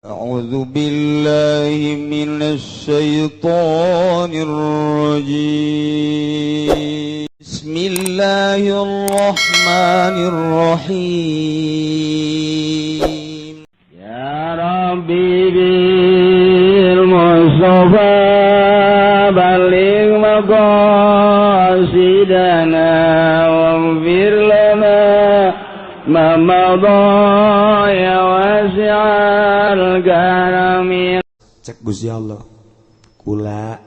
أعوذ بالله من الشيطان الرجيم. بسم الله الرحمن الرحيم. يا ربي بالمصطفى بلغ مقاصدنا واغفر لنا ما مضى يا واسع الكرم. Cek Gusti Allah, kula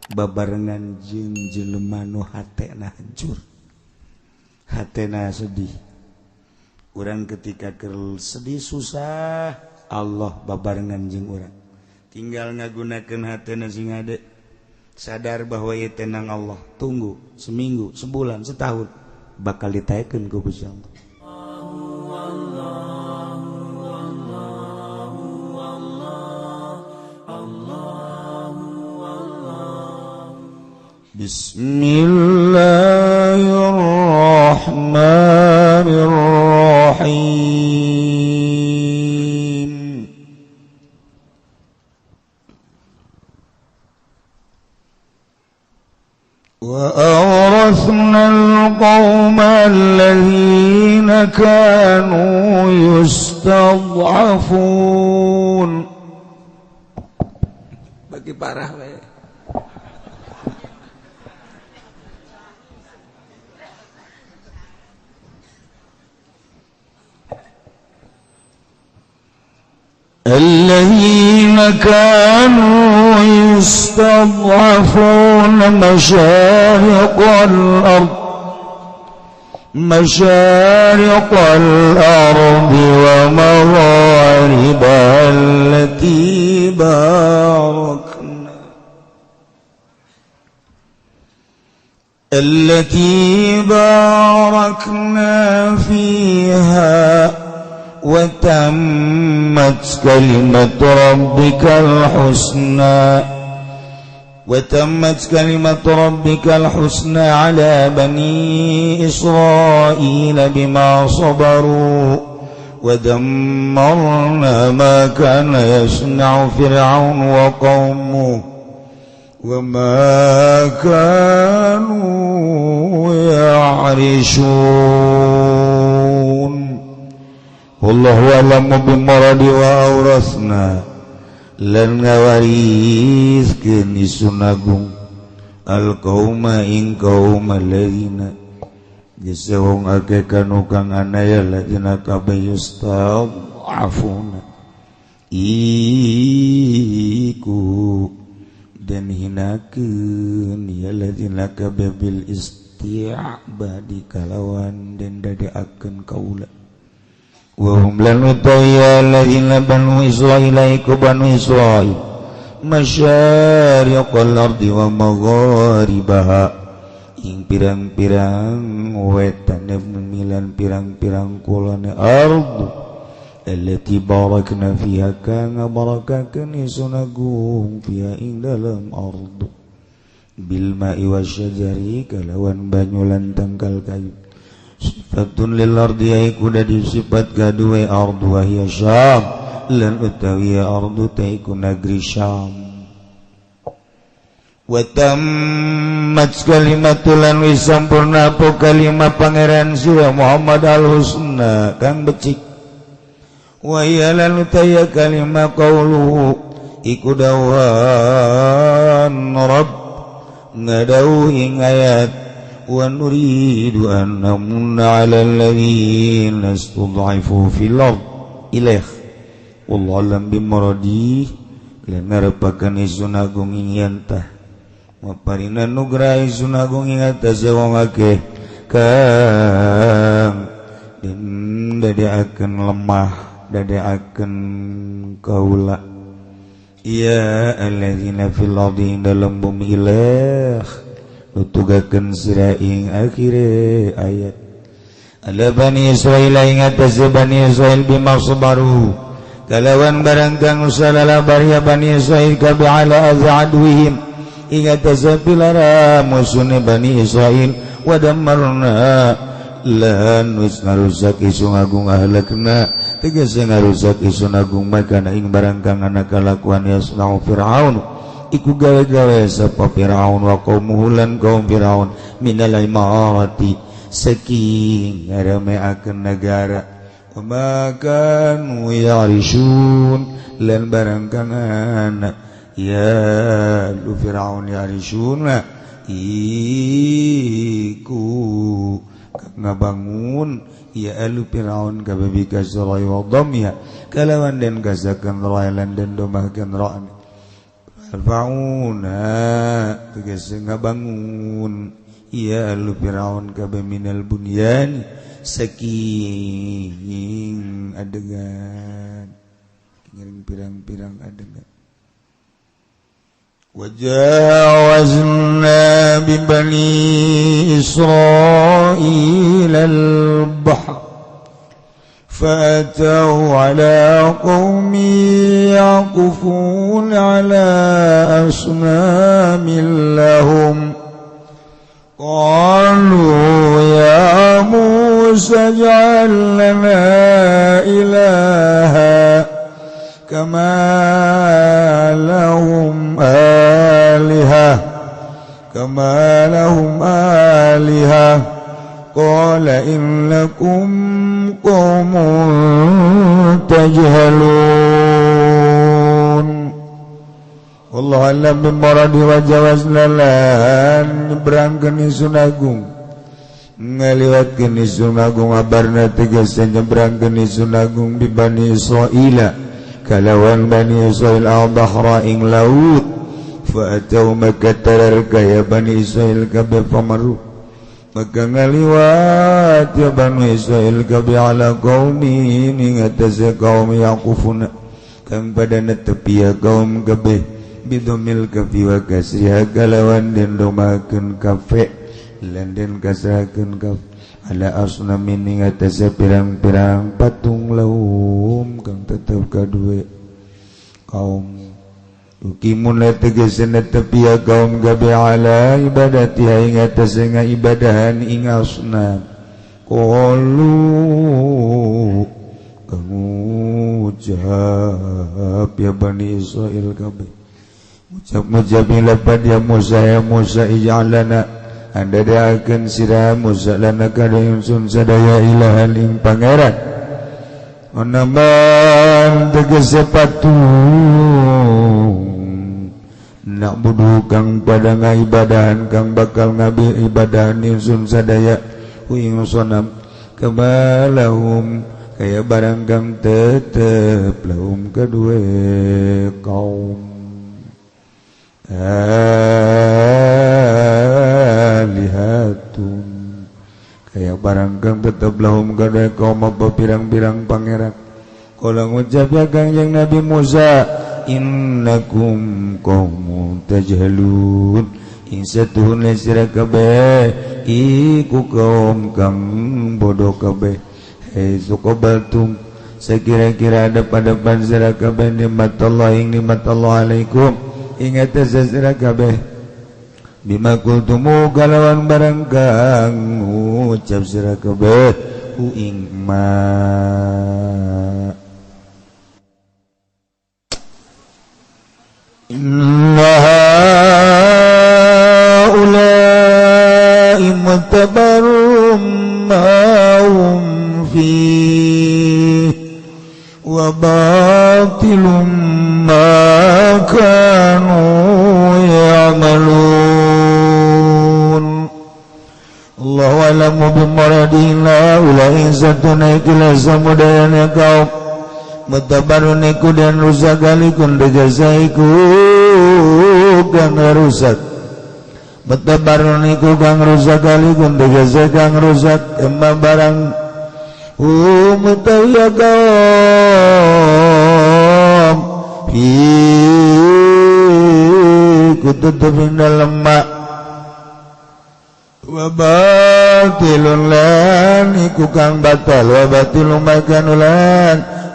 babarengan jeung jelema nu hatena hancur, hatena sedih. Urang ketika keur sedih susah, Allah babarengan jeung urang. Tinggal ngagunakeun hatena sing hade sadar bahwa ieu tenang Allah. Tunggu seminggu, sebulan, setahun, bakal ditaekeun ku Gusti Allah. بسم الله الرحمن الرحيم. وأورثنا القوم الذين كانوا يستضعفون. Bagi parah we. الذين كانوا يستضعفون مشارق الأرض ومغاربها التي باركنا فيها. وتمت كلمة ربك الحسنى وتمت كلمة ربك الحسنى على بني إسرائيل بما صبروا ودمرنا ما كان يصنع فرعون وقومه وما كانوا يعرشون. Wallahu a'lamu bimuradi wa awrasna lan ngawariskeun isun agung al qauma ing qaum alladzina geus wong akeh kanu kang anaya ladina kabeh yustad'afuna iku den hinakeun ya ladina kabeh bil isti'badi kalawan den dadeakeun kaula. Wahum lan utawi alladzina banu Israil iku banu Israil masyariqal ardi wa magharibaha ing pirang-pirang wetane bumi lan pirang-pirang kulone ardu allati barakna fiha kang ngabarakakeun isun agung fiha ing dalem ardu bil ma'i wasyajari kalawan banyu lan tangkal kayu. Sifatun lil ardi iku dadi sifat kadue ardu wa hiya Syam lan utawi ardu ta iku negeri Syam. Wa tammat kalimatu lan wis sampurna apa kalimah pangeran sira Muhammad al husna kang becik. Wa hiya lan utawi kalimah qauluhu iku dawan rabb ngadauh ing ayat wa nuridu an namunna 'ala alladziina istud'ifu fil ard ilaih wallahu a'lam bimuradi lan ngarepakeun isun agung ing yantah maparina nugraha isun agung ing atase wong akeh kang den dadeakeun lemah dadeakeun kaula ya alladzina fil ardi dalam bumi ilaih nutugakeun sira ing akhire ayat ala bani Israil ing atase bani Israil bima sabaru kalawan barang kang usalala ya bani Israil kabe ala azadwihim ing atase pilara musune bani Israil wa dammarna lan wis ngarusak isun agung ahlakna Tegese ngarusak isun agung makana ing barang kang ana kalakuan yasnau Fir'aun iku gawe-gawe sapa Fir'aun wa qaumuhu lan kaum Fir'aun minal imarati saking ngarameakeun negara wa ma kanu ya'rishun lan barang kang ana ya lu Fir'aun ya'rishun iku ngabangun ya alu Fir'aun kababi kasrai wa dhamya kalawan dan kasakan railan dan domahkan ra'an Fir'auna tegese ngabangun ya alu Fir'aun kabe minal bunyan saking adegan ngiring pirang-pirang adegan. وجاوزنا ببني إسرائيل البحر فأتوا على قوم يعكفون على أصنام لهم قالوا يا موسى اجعل لنا إلها كما لهم آلهة كما لهم آلهة قال إنكم قوم تجهلون. والله أعلم بمراد وجاوزنا lan nyebrangkeun Ingsun Agung ngaliwatkeun Ingsun Agung abarna tegese nyebrangkeun Ingsun Agung bi Bani Israila kalawan Bani Israil al-bahra ing laut fa atau maka tararka ya Bani Israil kabeh pamaru maka ngaliwat ya Bani Israil kabeh ala qaumi ing atase kaum yaqufuna kang pada netepi ya kaum kabeh bidomil kafi wa kasriha kalawan den domakeun kafe lan den kasrakeun kaf ala asnamin ing atase pirang-pirang patung laum kang tetep kadue kaum ukimun tegese netepi ya kaum gabe ala ibadatiha ing atase ngaibadahan ing asnam qalu kang ucap ya Bani Israil kabeh ucap mujabi lapad ya Musa ya Musa ij'al lana anda daakeun sira Musa lana kada ingsun sadaya ilahan ing pangeran onaman tegese patung nak budu kang pada ngaibadahan kang bakal ngabi ibadahan ingsun sadaya ku ing sonam kebalahum kaya barang kang tetep lahum kedue kaum alihatum kaya barang kang tetep lahum kadue kaum apa pirang-pirang pangeran. Kala ngucap ya Kangjeng Nabi Musa innakum qaumun tajhalun ing satuhun sira kabeh iku kaum kang bodoh kabeh. Hei suqabaltum sekira-kira ada pada sira kabeh nikmat Allah ing nikmat Allah alaikum ing atas sira kabeh bima qultumu kalawan barang kang ngucap sira kabeh ku ing ma. Inna haula'i mutabarrum ma hum fihi wa batilum ma kanu ya'malun. Allahu a'lamu bimuradina ulai satuna ikila samudayana kaum mutabarun iku dan rusak alikun tegese iku kang rusak mutabarun iku kang rusak alikun tegese kang rusak emma barang umutaya kaum fi kututup dalem mak wa batilun lan iku kang batal wa batilun makan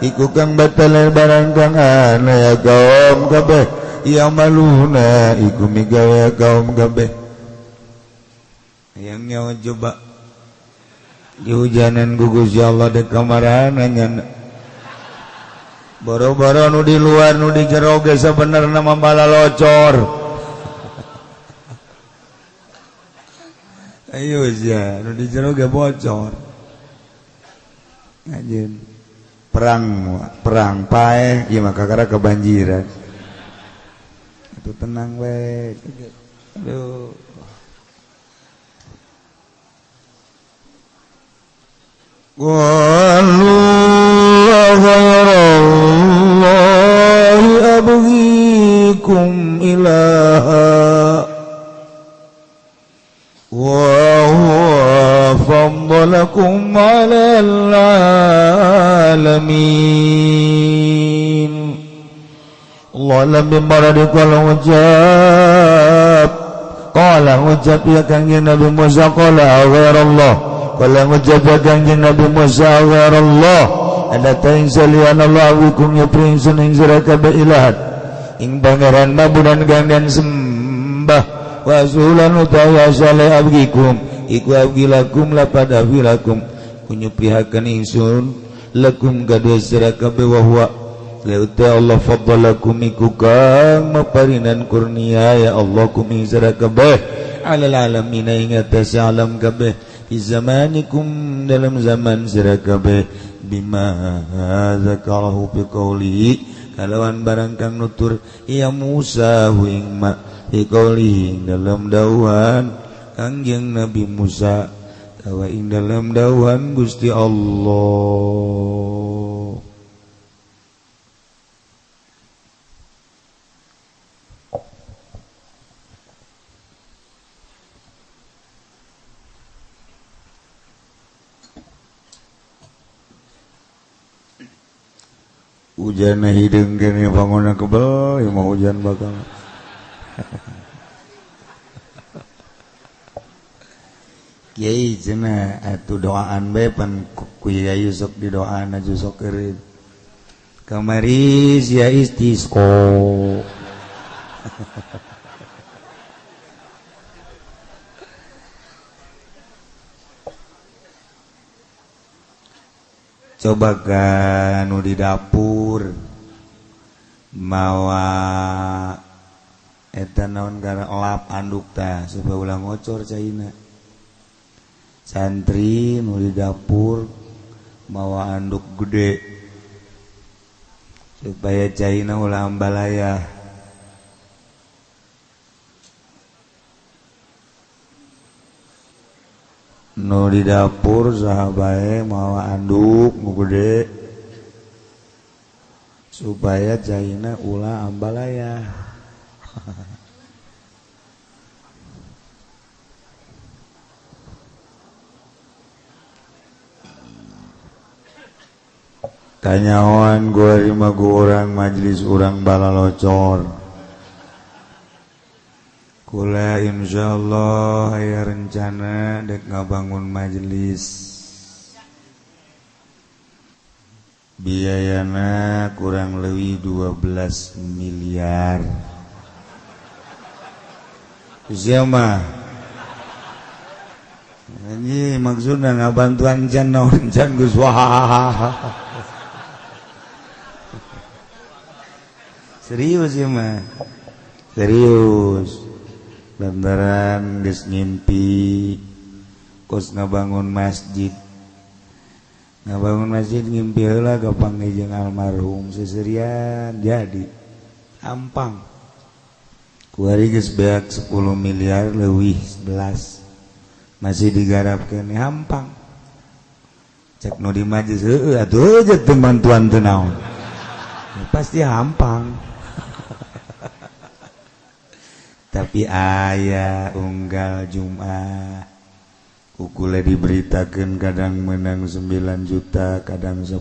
iku kang batal barang kang ana ya kaum kabeh ya maluna iku migawe kaum kabeh. Yang nyawa coba dihujanan gugus ya Allah de kamarana nyana. Boro-boro nu di luar nu di jero ge sabenerna mah balalocor. Ayo sia, nu di jero ge bocor. Anjeun perang perang paeh ieu mah kakara kebanjiran. Itu tenang we. Aduh. Qalu ghairallahi abghikum ilaha wa huwa faddalakum 'alal 'alamin. Allah lam bimaradi qala ujab qala ujab ya kanjeng Nabi Musa qala ghairallah qala ujab ya kanjeng Nabi Musa ghairallah ada ta'in salian Allah wikum ya prinsun ing sira kabeh ilahat ing pangeran mabudan kang sembah wa sulan utawa sale abgikum iku abgi lakum lapada wilakum kunyupihakeun ingsun lakum kadua sira kabeh wa huwa lauta Allah faddalakum iku kang maparinan kurnia ya Allah kum ing sira kabeh alal alamin ing atas alam kabeh fi zamanikum dalam zaman sira kabeh bima zakarahu bi qawlihi kalawan barang kang nutur ya Musa ing ma bi qawlihi dalam dawuhan Kangjeng Nabi Musa tawa ing dalam dawuhan Gusti Allah. Hujan hideung kene bangunna kebel, ieu mah hujan bakal. Kiai cenah atuh doaan bae pan ku Kiai sok didoaan aja sok eureun. Kamari sia istisqo. Coba kan nu di dapur mawa eta naon gara elap anduk tah supaya ulah ngocor caina. Santri nu di dapur mawa anduk gede supaya caina ulah ambalaya. Nu di dapur saha bae mawa anduk nu gede supaya caina ulah ambalaya. Kanyahoan gua lima gua orang majelis urang balalocor. Kula insyaallah aya rencana dek ngabangun majelis. Biayana kurang lebih 12 miliar. Siapa? Ini maksudnya ngabantuan can naon can geus wah. Serius ya mah. Serius. Lantaran geus ngimpi kos ngabangun masjid. Ngabangun masjid ngimpi heula gapanggih jeung almarhum seserian jadi ampang. Kuari geus beak 10 miliar leuwih 11. Masih digarapkeun hampang. Cek nu di majelis heueuh atuh aja teu bantuan teu naon. Ya, pasti hampang. Tapi aya unggal Jumat kukule diberitakan kadang menang 9 juta, kadang 10,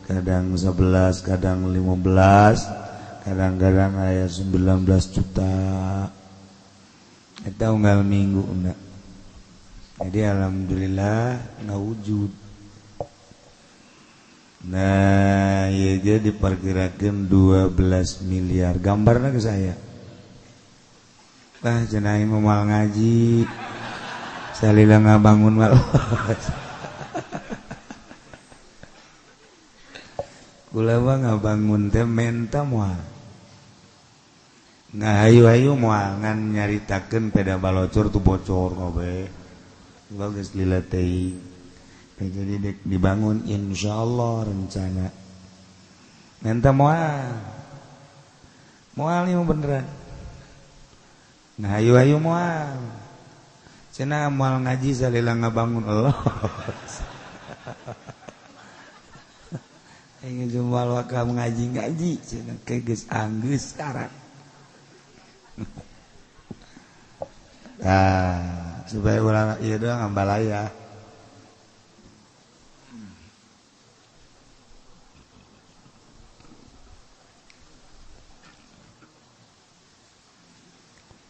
kadang 11, kadang 15, kadang-kadang aya 19 juta. Eta unggal minggu enggak. Jadi alhamdulillah ngawujud. Nah, ieu ge diperkirakeun 12 miliar. Gambarna ke saya. Lah cenah ieu moal ngaji. Salila ngabangun mal. Kula mah ngabangun teh menta moal. Ngahayu-hayu moal ngan nyaritakeun peda balocor tuh bocor ngobe. Bagus lila teuing. Jadi dek dibangun insyaallah rencana. Menta moal. Moal ieu beneran. Ngahayu-hayu moal. Cenah moal ngaji salila ngabangun Allah. Ingin jual wakam ngaji-ngaji cenah ke geus anggeus sekarang. Nah, supaya ulah ieu doang ambalaya.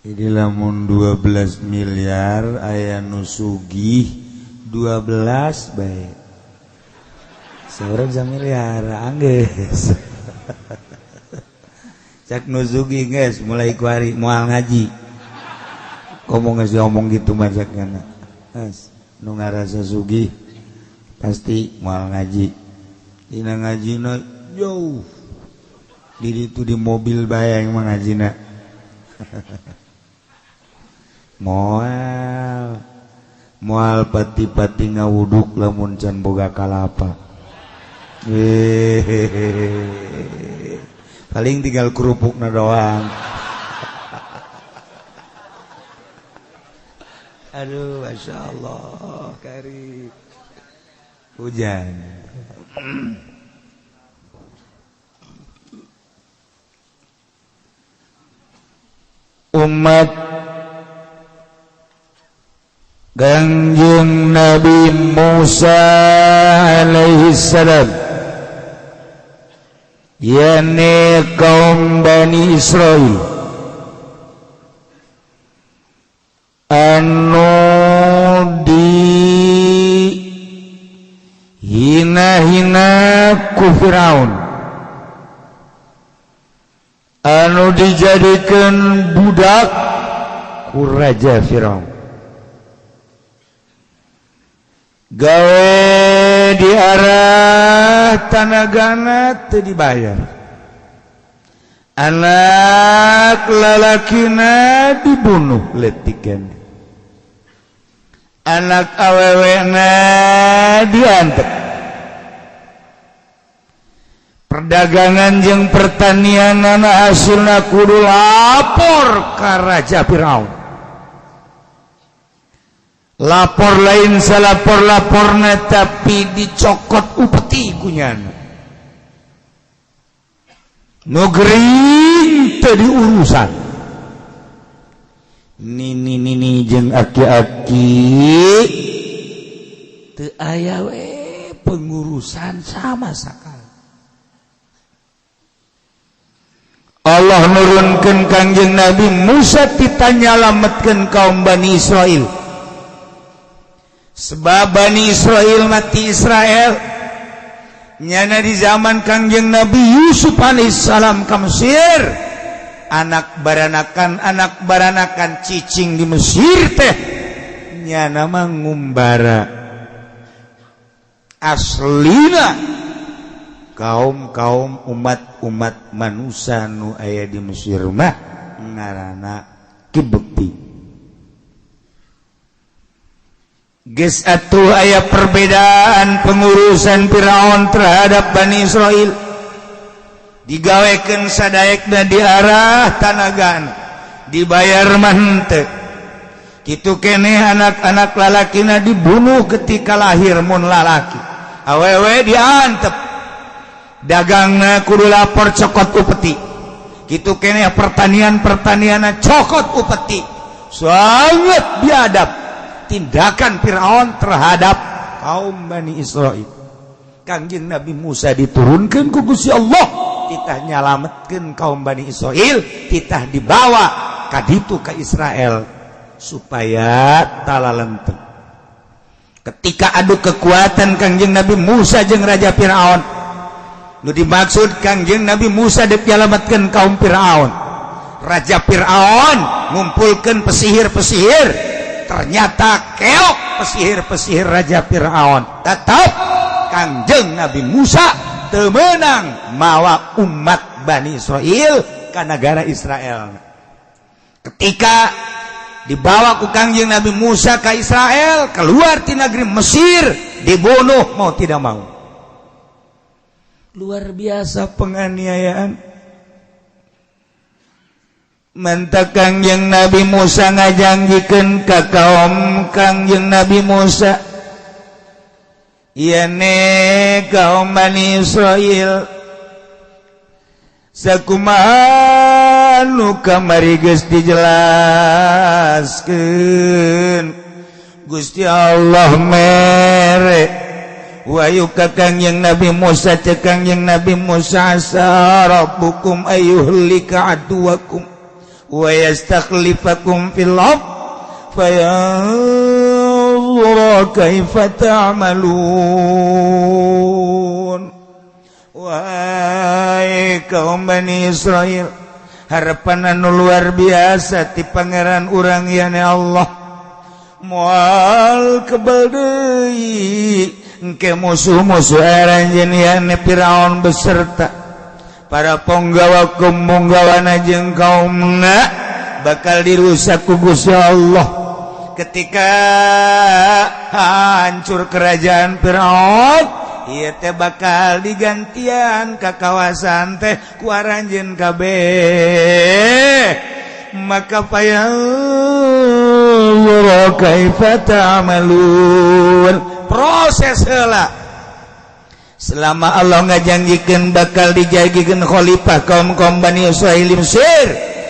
Jadi lamun 12 miliar aya nu sugih 12 bae. Seorang miliar anggeus. Cak nu sugih geus mulai kuari moal ngaji. Komo geus ngomong gitu mah cak kana. Geus nu ngarasa sugih pasti moal ngaji. Dina ngajina jauh. Di ditu di mobil bae yang mah ngajina. Moal moal pati-pati ngawuduk lamun can boga kalapa. Paling tinggal kerupukna doang. Aduh, masya Allah, kari hujan. Umat Kangjeng Nabi Musa alaihi salam, yakni kaum Bani Israel anu di hina-hina ku Firaun, anu dijadikan budak ku Raja Firaun, gawe di arah tanagana teu dibayar, anak lalakina dibunuh letikan, anak awewena diantep, perdagangan jeung pertanianana hasilna kudu lapor ka Raja Firaun. Lapor lain salapor-laporna tapi dicokot upeti kunyana. Nu gering teu diurusan. Nini nini jeung aki-aki teu aya we pengurusan sama sakali. Allah nurunkeun Kangjeng Nabi Musa titah nyalametkeun kaum Bani Israil. Sebab Bani Israel mati Israel nyana di zaman Kangjeng Nabi Yusuf alaihissalam ka Mesir, anak baranakan cicing di Mesir teh nyana mah ngumbara. Aslina kaum-kaum umat-umat manusia nu aya di Mesir mah ngaranna Kibti. Geus atuh aya perbedaan pengurusan Firaun terhadap Bani Israel. Digawekeun sadaekna di arah tanagan, dibayar mah henteu. Kitu keneh anak-anak lalakina dibunuh ketika lahir mun lalaki. Awewe diantep. Dagangna kudu lapor cokot upeti. Kitu keneh pertanian-pertanianna cokot upeti. Sangat biadab tindakan Firaun terhadap kaum Bani Israel. Kangjeng Nabi Musa diturunkan ku Gusti Allah, titah nyalametkeun kaum Bani Israel, titah dibawa ka ditu ka Israel supaya talalenteng. Ketika adu kekuatan Kangjeng Nabi Musa jeung Raja Firaun, nu dimaksud Kangjeng Nabi Musa dek nyalametkeun kaum Firaun. Raja Firaun ngumpulkeun pesihir-pesihir, ternyata keok pesihir-pesihir Raja Firaun. Tetap Kangjeng Nabi Musa teu meunang mawa umat Bani Israel ka negara Israel. Ketika dibawa ku Kangjeng Nabi Musa ke Israel, keluar di negeri Mesir, dibunuh mau tidak mau. Luar biasa penganiayaan. Mentak Kangjeng Nabi Musa ngajanjikeun ka kaum Kangjeng Nabi Musa, "Yane kaum Bani Israel, sakumaha nu kamari geus dijelaskeun, Gusti Allah mere wahyu ka Kangjeng Nabi Musa. Cek Kangjeng Nabi Musa, 'Asa rabbukum ayyuhlika aduwakum wa yastakhlifakum fil ard fayanzura kaifa ta'malun." Wahai kaum Bani Israel, harapan anu luar biasa ti Pangeran urang yane Allah, moal kebal deui engke musuh-musuh aranjeun yane Firaun beserta para ponggawa ponggawana jeung kaumna bakal dirusak ku Gusti Allah. Ketika hancur kerajaan Firaun, ieu teh bakal digantian ka kawasan teh ku aranjeun kabeh. Maka fayanzura kaifa ta'malun. Proses heula, selama Allah ngajanjikeun bakal dijadikan khalifah kaum-kaum Bani Israil di Mesir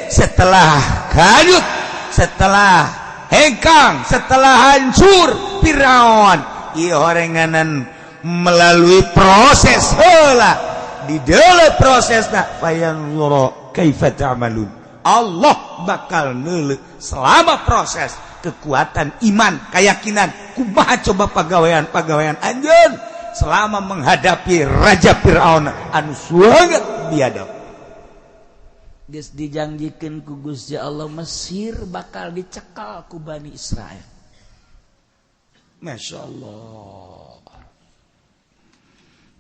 setelah hanyut, setelah hengkang, setelah hancur Firaun. Ieu horenganan melalui proses heula, di dalam prosesna fayanzura kaifa ta'malun. Allah bakal neuleuh selama proses kekuatan iman, keyakinan, kumaha coba pagawean-pagawean anjeun selama menghadapi Raja Fir'aun anu sangat biadab. Geus dijanjikeun ku Gusti Allah, Mesir bakal dicekal ku Bani Israel. Masya Allah.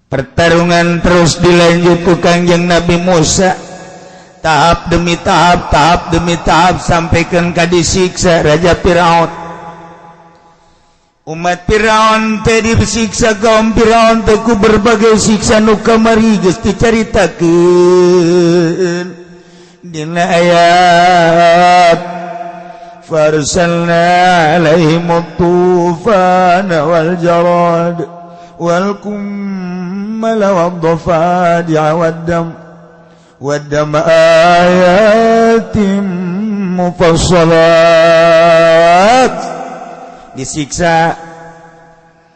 Pertarungan terus dilanjut ku Kangjeng Nabi Musa, tahap demi tahap, tahap demi tahap, sampaikan ka disiksa Raja Firaun. Umat Firaun teh disiksa, kaum Firaun teh ku berbagai siksa nu kamari geus dicaritakeun dina ayat farsalna alaihim tufana wal jarad wal kummala wad dhafadi'a wad dam ayatim mufassalat. Disiksa,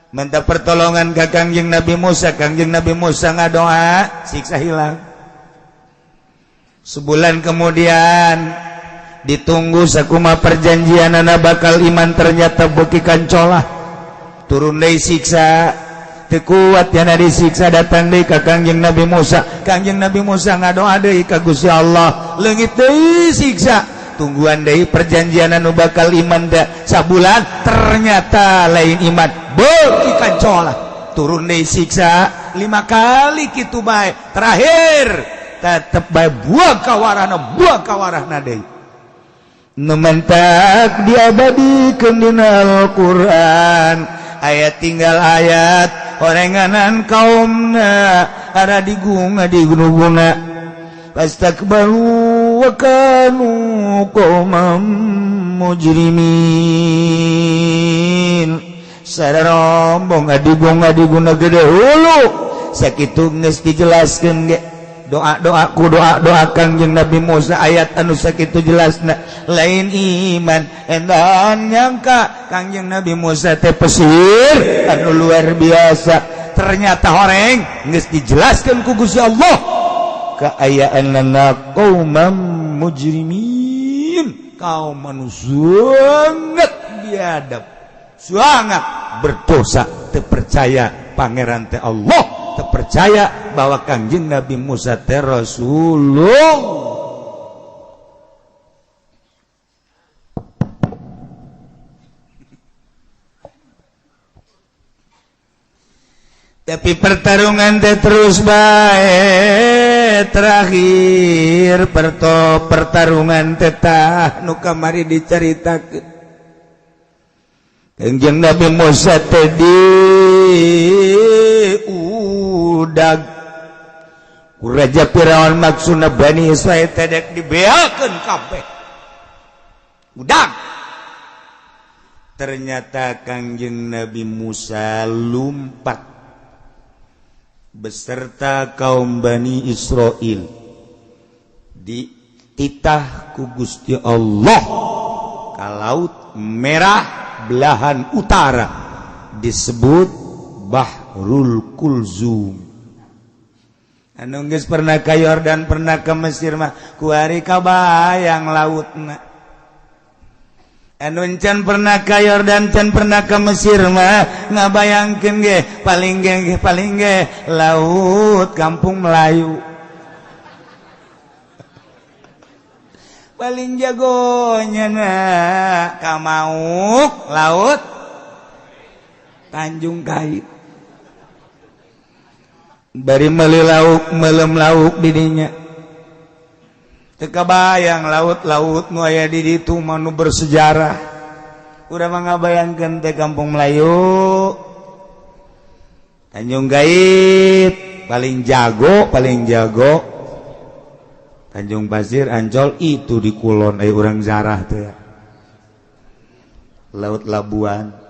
minta pertolongan ke Kangjeng Nabi Musa. Kangjeng Nabi Musa ngadoa, siksa hilang. Sebulan kemudian ditunggu sakuma perjanjian anak bakal iman, ternyata beuki kancolah, turun deui siksa. Teu kuat yana disiksa, datang deui ka Kangjeng Nabi Musa. Kangjeng Nabi Musa ngadoa deui ka Gusti Allah, leungit deui siksa. Tungguan deui perjanjian anu bakal iman da sabulan, ternyata lain iman, beuki kancolah, turun deui siksa. Lima kali kitu bae, terakhir tetep bae buang kawarahna, buang kawarahna deui. Nu mentak diabadikeun dina Al-Qur'an, ayat tinggal ayat orenganan kaumna ada digunga digunuguna fastakbaru wa kanu qauman mujrimin. Sararombong adigung adiguna gede hulu sakitu geus dijelaskeun ge doa-doa ku doa-doa Kangjeng Nabi Musa, ayat anu sakitu jelasna lain iman. Endan nyangka Kangjeng Nabi Musa teh pesir anu luar biasa, ternyata horeng. Geus dijelaskeun ku Gusti Allah kaayaanna qauman mujrimin, kaum anu sangat biadab, sangat berdosa, terpercaya pangeran teh Allah, terpercaya bahwa Kangjeng Nabi Musa teh Rasulullah. Tapi pertarungan teh terus bae. Terakhir pertarungan teh tah nu kamari dicaritakeun. Kangjeng Nabi Musa teh di udag ku Raja Firaun, maksudna Bani Israil teh dek dibeakeun kabeh. Udag. Ternyata Kangjeng Nabi Musa lumpat beserta kaum Bani Israel, dititah ku Gusti Allah ka Laut Merah belahan utara, disebut Bahrul Kulzum. Anu geus pernah ka Yordan, pernah ke Mesir mah kuari kabayang lautna. Anu can pernah ka Yordan, can pernah ke Mesir mah ngabayangkeun ge paling ge paling ge laut Kampung Melayu. Paling jagonya na kamauk laut Tanjung Kait. Bari meuli lauk melem lauk didinya. Teu kabayang laut-laut nu aya di ditu mah nu bersejarah. Urang mah ngabayangkeun teh Kampung Melayu Tanjung Gait paling jago, paling jago Tanjung Pasir, Ancol itu di kulon aya urang zarah teh. Laut Labuan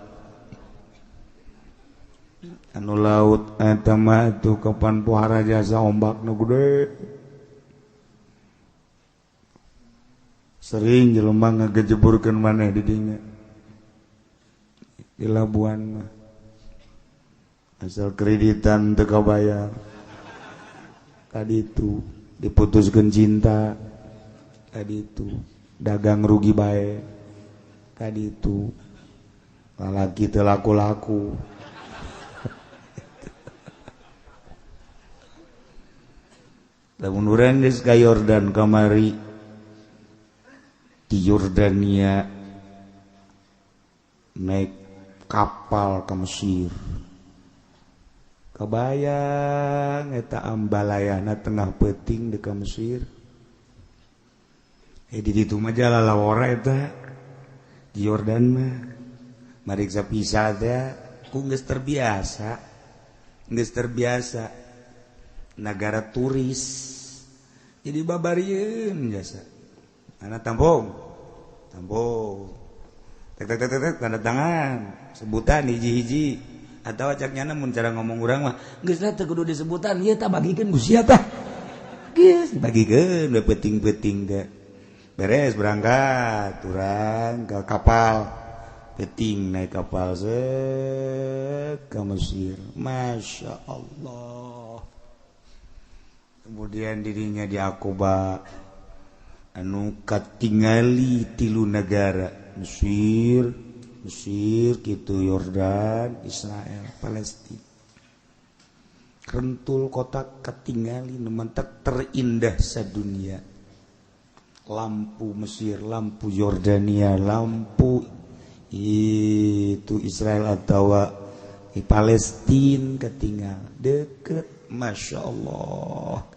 anu laut eta mah tuh kapan pohara jasa ombak nu gede. Sering jelema ngagejeburkeun maneh di dinya. Di Labuan mah asal kreditan teu kabayar. Tadi itu diputuskeun cinta, tadi itu dagang rugi bae, tadi itu lalaki teu laku-laku. Lamun urang geus ka Yordan kamari, di Yordania naik kapal ke Mesir, kebayang eta ambalayana tengah peuting di ka Mesir. Di ditu mah jalalawara eta di Yordan mah mariksa pisa teh ku geus terbiasa, geus terbiasa negara turis jadi babarieun jasa. Anak tampung, tampung, tek tek tek tek, tanda tangan, sebutan hiji-hiji, atau acaknya namun cara ngomong urang mah, geus lah teu kudu disebutan, ieu tah bagikeun ku sia tah, geus bagikeun we peuting-peuting teh, beres berangkat, urang ke kapal, peuting naik kapal set ke Mesir, masya Allah. Kemudian dirinya di Aqaba anu katingali tilu negara, Mesir, Mesir kitu Yordan, Israel, Palestina. Rentul kota katingali nu mantak terindah sadunia. Lampu Mesir, lampu Yordania, lampu itu Israel atau Palestina ketinggal deket, masya Allah.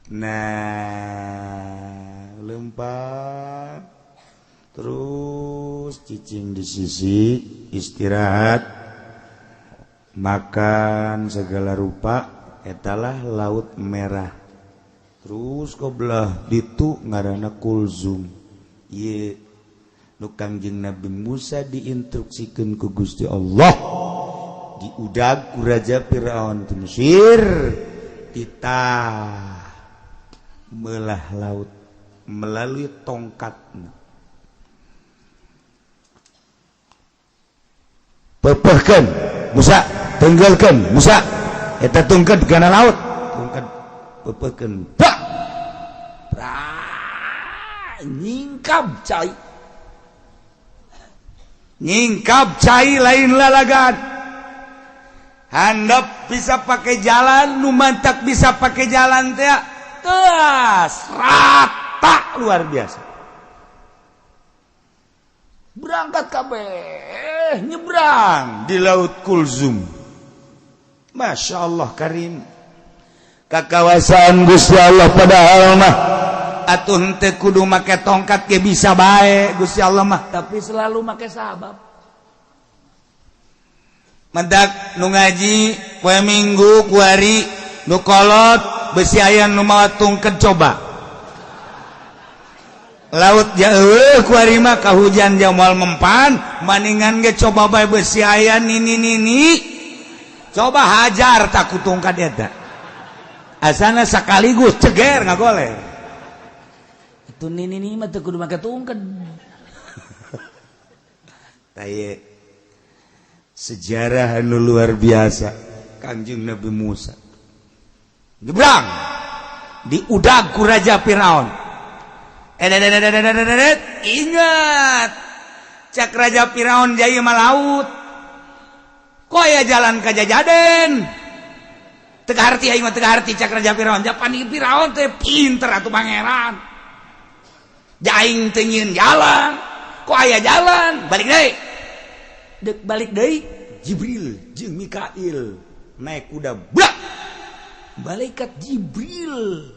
Nah, lempar terus cicing di sisi, istirahat, makan segala rupa, etalah Laut Merah. Terus kebelah ditu ngaranna Kulzum. Ye nu Kangjeng Nabi Musa diinstruksikeun ku Gusti Allah, diudag ku Raja Firaun di Mesir, titah melah laut melalui tongkat. Pepehkeun Musa, tenggelkeun Musa, eta tungkeun kana laut, tungkeun pepehkeun, bak nyingkap cai, nyingkap cai lain lalagan. Handap bisa pakai jalan, nu mantak bisa pakai jalan teh, teas rata luar biasa. Berangkat kabeh nyebrang di Laut Kulzum. Masya Allah Karim kakawasaan Gusti Allah. Padahal mah atuh henteu kudu make tongkat ge bisa bae Gusti Allah mah. Tapi selalu make sabab. Mendak nu ngaji poe Minggu kuari, nu kolot besi aya nu mawa tungket, coba laut jauh kuari mah kahujan jamal mempan, maningan ge coba bae besi aya nini nini, coba hajar tak ku tungkat eta, asana sekaligus ceger ngagoler. Itu nini nini mah teu kudu make tungket. Taye sejarah anu luar biasa. Kanjeng Nabi Musa nyebrang di udag ku Raja Firaun. Eh, ingat cak Raja Firaun, jaya mah laut kok aya jalan ka jajaden, teu harti aing mah, teu harti cak Raja Firaun. Japan Firaun teh pinter atuh, pangeran jaing teu nyieun jalan, kok aya jalan, balik deui. Dek balik deui. Jibril jeung Mikail naik kuda brak. Malaikat Jibril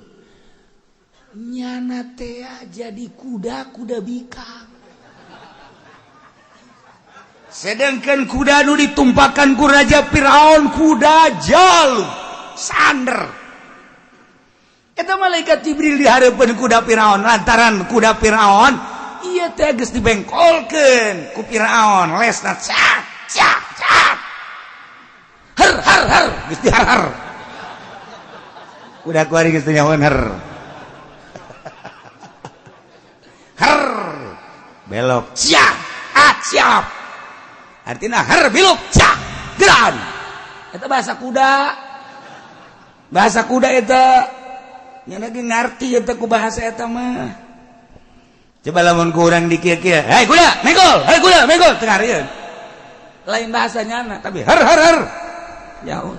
nyana teh jadi kuda, kuda bikang. Sedangkan kuda nu ditumpakan ku Raja Firaun kuda jalu sander. Eta malaikat Jibril di hareupeun kuda Firaun, lantaran kuda Firaun ieu teh geus dibengkolkeun ku Firaun, lesna cak cak cak, her her her, geus dihar her kuda kuari, geus teu nyahoeun her her, belok siap, ah siap, artinya her biluk cak geran. Eta bahasa kuda, bahasa kuda eta nyana ge ngarti eta ku bahasa eta mah. Coba lamun kurang dikieu-kieu, "Hei kuda menggol, hei kuda menggol," teu ngarieun. Lain bahasa nyana. Tapi her her her jauh.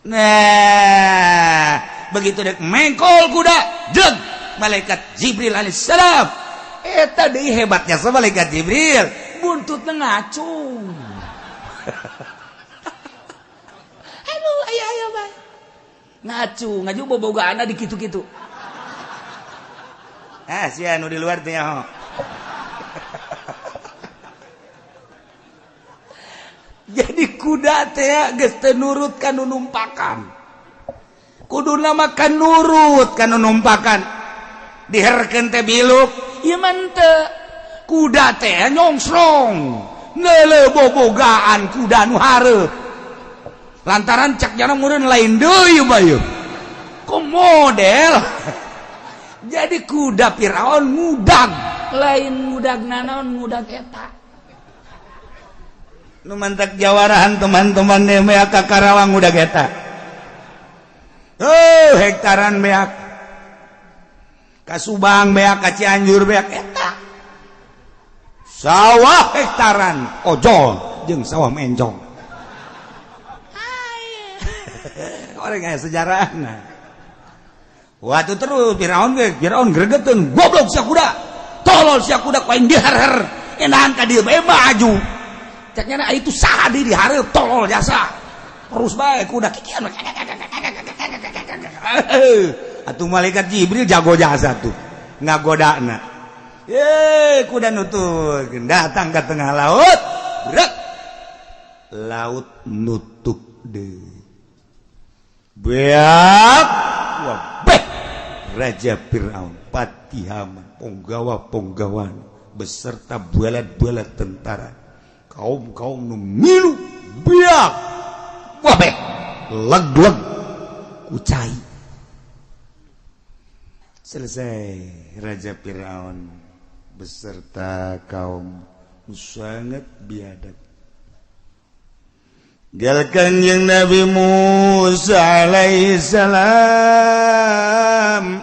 Nah, begitu dek mengkol kuda jeng malaikat Jibril alaihissalam eta deui hebatnya sama malaikat Jibril. Buntutna ngacung. Aduh, aya aya bae ngacung, ngaju bobogaana di kitu-kitu. Ah, sia nu di luar teh nyaho. Jadi kuda teh geus teu nurut ka nu numpakan, kuduna mah kan nurut ka nu numpakan, diherkeun teh biluk. Ieu mah henteu. Kuda teh nyongsrong neuleuh bobogaan kuda nu hareup, lantaran cak jana meureun lain deui bae kok model. Jadi kuda Firaun ngudag. Lain ngudag nanaon, ngudag eta. Nu mantak jawarahan teman-teman beak ka Karawang ngudag eta. Oh, hektaran beak ka Subang, beak ka Cianjur, beak eta sawah hektaran ojol jeung sawah mencong. Orang aya sejarahna. Waktu terus Firaun ge, Firaun gregeteun, goblok sia kuda, tolol sia kuda, ku aing diher-her enahan ka dieu bae maju. Cak nyana itu saha di hareup, tolol jasa terus bae kuda kikian. Atuh malaikat Jibril jago jasa tuh ngagodana. Ye, kuda nutup datang ke tengah laut, brek, laut nutup deh, beak wabeh Raja Firaun, Patihaman, punggawa-punggawan beserta bualat-bualat tentara, kaum-kaum nu milu beak wabeh leg-leg kucai. Selesai Raja Firaun beserta kaum sangat biadab. Gal Kanjeng Nabi Musa alaihissalam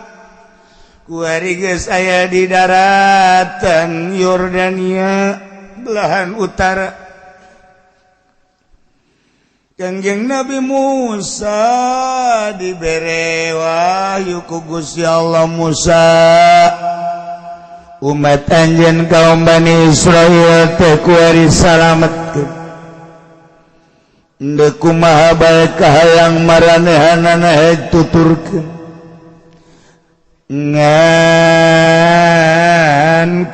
kuari geus aya di daratan Yordania belahan utara. Kanjeng Nabi Musa dibere wahyu ku Gusti Allah, Musa, umat anjeun kaum Bani Israil teh kuari salametkeun. Ndek kumaha bae kahayang maranehanana hek tuturkeun ngan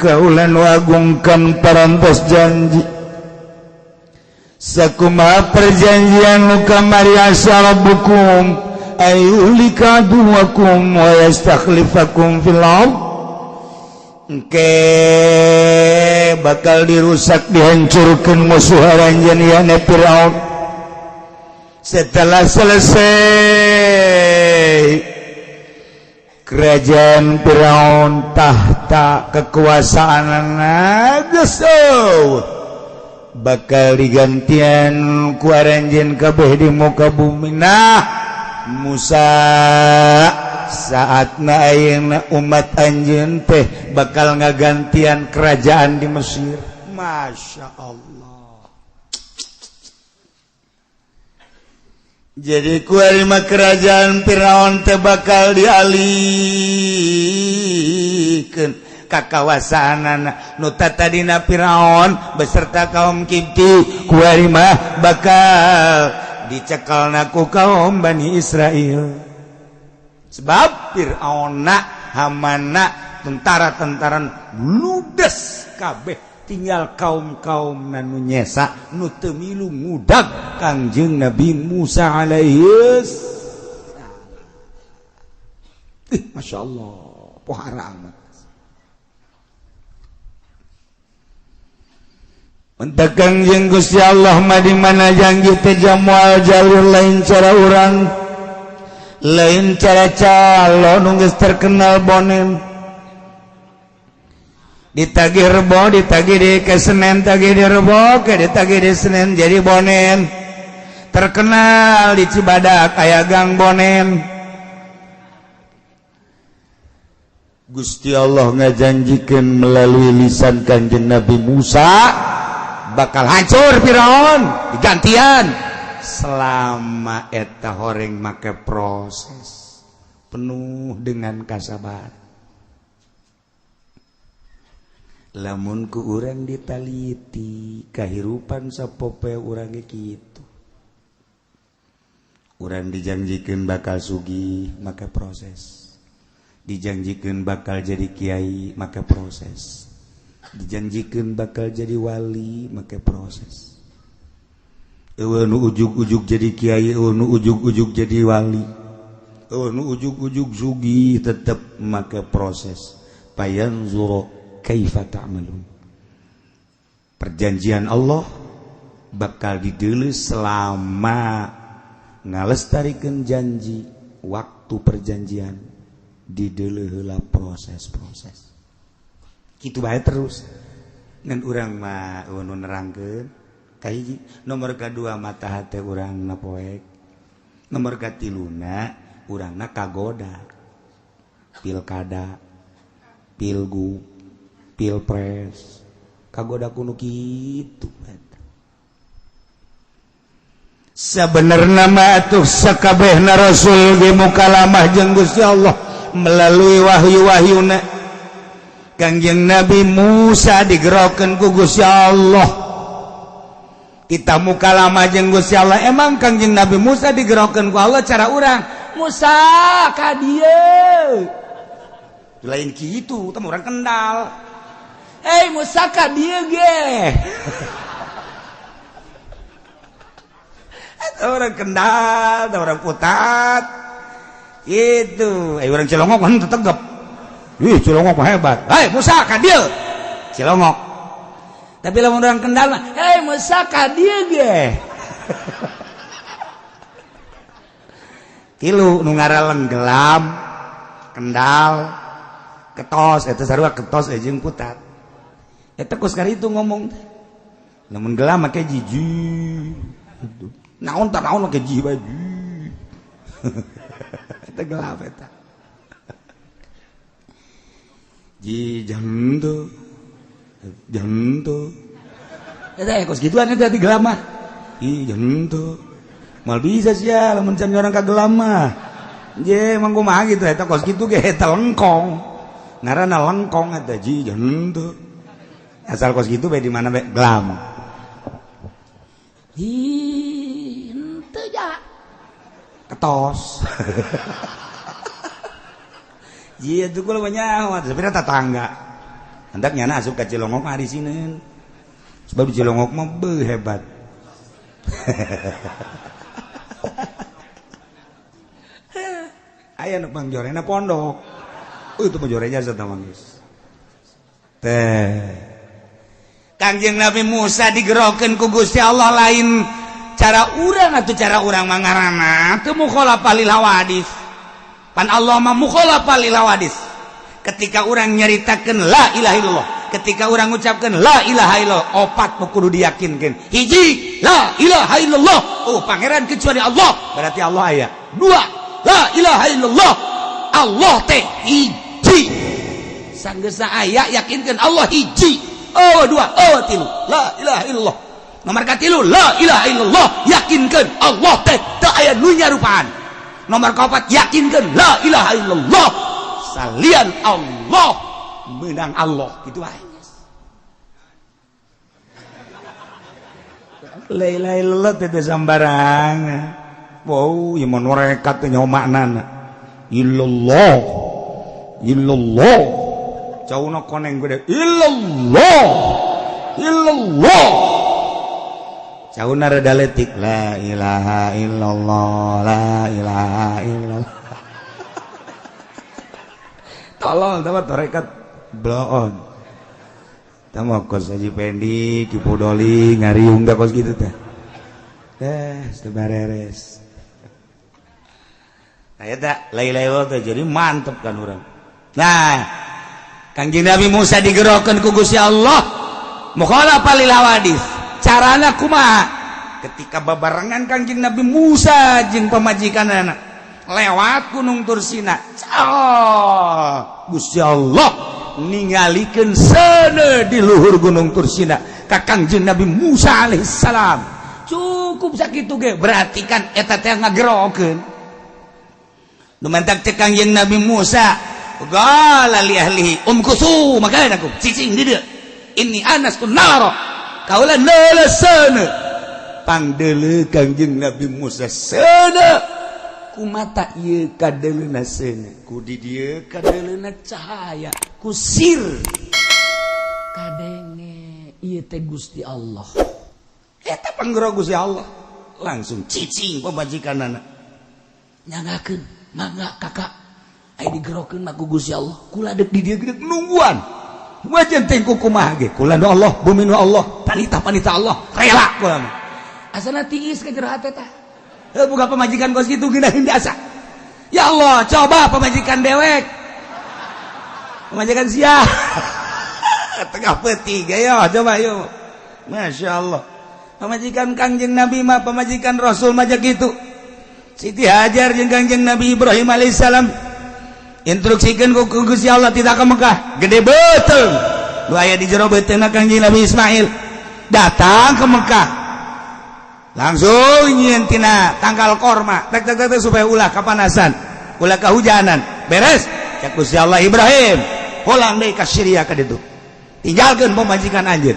kaula nu agung kan parantos janji sakumaha perjanjian nu kamari asa rabbukum ayyuhlika aduwakum wa yastakhlifakum fil ardh. Engke bakal dirusak dihancurkan musuh aranjeun yane Firaun. Setelah selesai kerajaan Firaun tahta kekuasaan geus bakal digantian ku aranjeun kabeh di muka bumi. Nah Musa saatna ayeuna umat anjeun teh bakal ngagantian kerajaan di Mesir. Masya Allah. Jadi kuari mah kerajaan Firaun teh bakal dialihkeun ka kawasaanana nu tadina Firaun beserta kaum Kibti kuari mah bakal dicekelna ku kaum Bani Israil. Sebab Firaunna Hamana tentara-tentara ludes kabeh tinggal kaum-kaum nu nyesa nu teu milu ngudag Kangjeng Nabi Musa alaihi salam. Masya Allah, pohara amat. Mentak Kangjeng Gusti Allah mah di mana janji teh jamual jalur lain cara urang, lain cara calon geus terkenal bonem. Ditagih rebo, ditagih di ke Senen, tagih di rebo, ke ditagih di Senen jadi bonen. Terkenal di Cibadak aya gang bonen. Gusti Allah ngajanjikeun melalui lisan Kanjeng Nabi Musa bakal hancur Firaun digantian selama eta horeng make proses penuh dengan kasabaran. Lamun ku urang ditaliti kahirupan sapopoe urang ge kitu. Urang dijanjikeun bakal sugih make proses, dijanjikeun bakal jadi kiai make proses, dijanjikeun bakal jadi wali make proses. Eueuh nu ujug-ujug jadi kiai, eueuh nu ujug-ujug jadi wali, eueuh nu ujug-ujug sugih tetep make proses. Payanzuru kaifa ta'malun. Perjanjian Allah bakal dideuleu selama ngalestarikeun janji waktu perjanjian dideuleu heula proses-proses. Kitu bae terus. Ngan urang mah nu nerangkeun kahiji, nomor kadua mata hate urang na poek, nomor katiluna urangna kagoda pilkada, pilgub, pilpres, kagoda kuno kitu. Sebenarnya mah atuh sakabehna rasul ge mukalamah jeung Gusti Allah melalui wahyu-wahyuna. Kangjeng Nabi Musa digerokeun ku Gusti Allah. Kita mukalamah jeung Gusti Allah. Emang Kangjeng Nabi Musa digerokeun ku Allah cara urang, Musa ka dieu. Lain kitu, teh urang Kendal. Hei Musa ka dieu ge. Orang Kendal, orang Putat. Itu, orang Cilongok kan tetegep. Ih, Cilongok mah hebat. Hei Musa ka dieu. Cilongok. Tapi lamun orang Kendal mah, hei Musa ka dieu ge. Tilu nu ngaraleng gelam, Kendal, ketos eta sarua ketos jeung Putat. Eta kos kari itu ngomong teh. Lamun gelam make jiji. Naon tak naon make jiji bae. Eta gelap eta. Ji jantu. Jantu. Eta kos gituan eta di gelam mah. Ih jantu. Mal bisa sia lamun can orang ka gelam mah. Je emang kumaha gitu eta kos kitu ge eta lengkong. Ngaranna lengkong eta ji jantu. Asal kos gitu bae di mana bae gelam. Hi Ngartos. Iya tuh kula banyak, sebenarnya tetangga. Hendak nyana asup ka Cilongok mah di sini. Sebab di Cilongok mah beuh hebat. Aya nu pangjorena pondok. Itu pangjorenya jasa geus. Teh. Kangjeng Nabi Musa digerokeun ku Gusti Allah lain cara urang atuh cara urang mangarana teu mukhalafah lil hawadis. Pan Allah mah mukhalafah lil hawadis. Ketika orang nyaritakeun la ilaha illallah, ketika orang ngucapkeun la ilaha illallah, opat nu kudu diyakinkeun. Hiji, la ilaha illallah, oh pangeran kecuali Allah, berarti Allah aya. Dua, la ilaha illallah, Allah teh hiji. Sanggeusna aya yakinkeun Allah hiji. Oh dua, oh tilu, la ilaha illallah. Nomor katilu, la ilaha illallah, yakinkeun Allah teh teu aya nu nyarupaan. Nomor kaopat, yakinkeun la ilaha illallah, salian Allah menang Allah, gitu aja. La ilaha illallah teh sambarangan. Wow, ieu mah nerekat teh nyaho maknana. Illallah, illallah. Cauna koneng gede illallah, illallah. Cauna rada leutik la ilaha illallah, la ilaha illallah. Tolol dapat tarekat bloon. Tama kos Haji Pendi, Ki Pudoli, ngariung dah kos gitu teh. Eh, teu bareres. Nah eta la ilaha illallah teh jadi mantep kan urang. Nah, Kangjeng Nabi Musa digerokeun ku Gusti Allah mukhalafah lil hawadis. Carana kumaha? Ketika babarengan Kangjeng Nabi Musa jeung pamajikanana lewat Gunung Tursina, oh, Gusti Allah ningalikeun seuneu di luhur Gunung Tursina ka Kangjeng Nabi Musa alaihissalam. Cukup sakitu ge berarti kan eta teh ngagerokeun. Nu mentak teh Kangjeng Nabi Musa qala li ahlihi umkusu makanakum cicing di dieu inni anastu nara kaula neuleuh seuneu pangdeuleu Kangjeng Nabi Musa seuneu ku mata ieu kadeleuna seuneu ku di dieu kadeleuna cahaya ku sir kadenge ieu teh Gusti Allah. Eta panggero Gusti Allah langsung cicing pamajikanana nyangakeun mangga kakak aya digerokeun mah ku Gusti Allah kula deuk di dieu deuk nungguan wajan teh ku kumaha ge kula nu Allah bumi nu Allah panita panita Allah rela kula mah asana tiis ka jero hate tah. Buka pemajikan kos gitu geunaheun asa. Ya Allah, coba pemajikan dewek. Pemajikan sia. Tengah peti ayo coba yuk. Masya Allah. Pemajikan Kangjeng Nabi mah pemajikan Rasul mah gitu. Siti Hajar jeung Kangjeng Nabi Ibrahim alaihissalam instruksikeun ku Gusti Allah tidak ke Mekah. Gede beuteung. Nu aya di jero beuteungna Kangjeng Nabi Ismail datang ke Mekah. Langsung nyieun tina tangkal korma tek tek tek supaya ulah kapanasan ulah kehujanan beres cek Gusti Allah Ibrahim pulang deui ka Syria ka ditu tinggalkeun pamajikan anjeun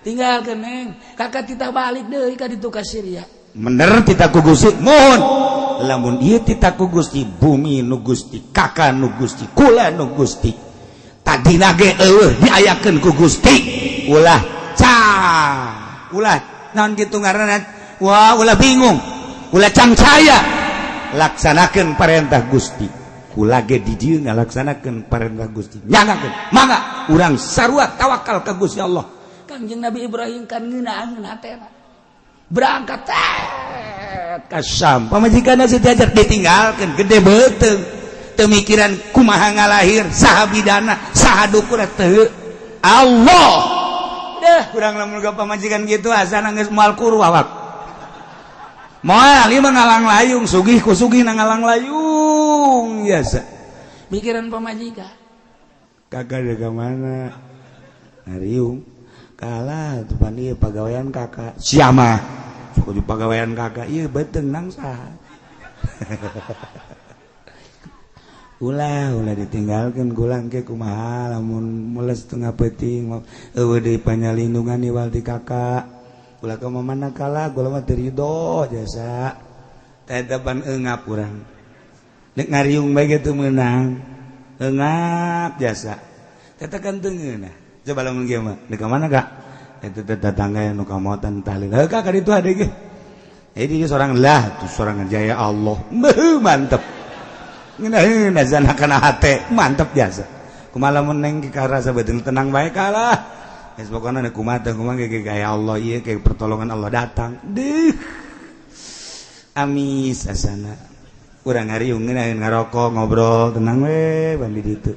tinggalkeun neng kakak titah balik deui ka ditu ka Syria bener titah ku Gusti mohon lamun ieu titah ku Gusti bumi nu Gusti kakak nu Gusti kula nu Gusti tadina ge eueuh diayakeun ku Gusti ulah ca ulah naon gitu ngaranna wah ulah bingung ulah cangcaya laksanakeun perintah Gusti kula ge di dieu ngalaksanakeun perintah Gusti nyangakeun mangga urang sarua tawakal ka Gusti Allah. Kangjeng Nabi Ibrahim kan ngeunaheun hatena berangkat ka Syam pamajikanna Siti Hajar ditinggalkeun gede beuteung teu mikiran kumaha ngalahir saha bidana saha dukur teu Allah. Deh kurang lamun ga pamajikan gitu asana geus moal kuru awak. Moal ieu mah ngalang layung, sugih ku sugih na ngalang layung biasa. Mikiran pamajikan. Kakak dari mana? Ngariung. Kalah tuh pan ieu pagawean kakak. Sia mah. Sok di pagawean kakak ieu beuteung nang saha. Ulah ulah ditinggalkan gulang ke kumaha lamun mules tengah peuting eueuh deui panyalindungan iwal ti kakak ulah ka mana kalah gula mah teu ridho jasa. Tetapan engap urang. Nek ngariung bae ge teu meunang. Engap jasa. Eta kan teu ngeunah. Coba lamun kieu mah, dek ka mana Kak? Eta teh tetangga nu kamotan tahlil. Heuh Kak ka ditu ade ge. Jadi seorang lah tuh seorang jaya Allah. Beuh mantep. Ngeunaheun azan kana hate, mantep jasa. Kumaha lamun neng karasa beuteung tenang bae kalah. Geus pokona kumaha teh kumaha ge gaya Allah ieu kayak pertolongan Allah datang. Deuh. Amis asana. Urang ngariung ngeunaheun ngarokok ngobrol tenang we bandi ditu.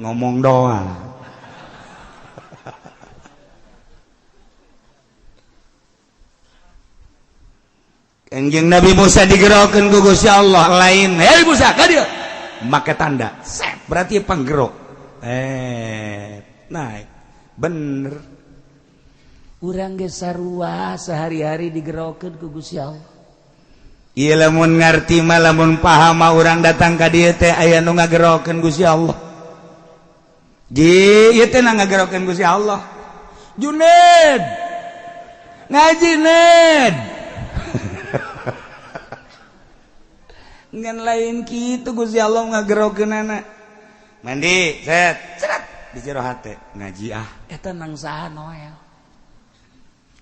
Ngomong doang. Kanjeng Nabi Musa digerokeun ku Gusti Allah lain. Hei Musa, ka dieu. Make tanda. Sep, berarti panggerok. Naik. Bener. Urang ge sarua sehari-hari digerokeun ku Gusti Allah. Ieu lamun ngarti mah lamun paham mah urang datang ka dieu teh aya nu ngagerokeun Gusti Allah. Ji, ieu teh ngagerokeun Gusti Allah. Juned. Ngaji Ned. Ngan lain kitu Gusti Allah ngagerokeunana. Mandi, set, ceret di jero hate ngaji ah. Eta nang saha Noel.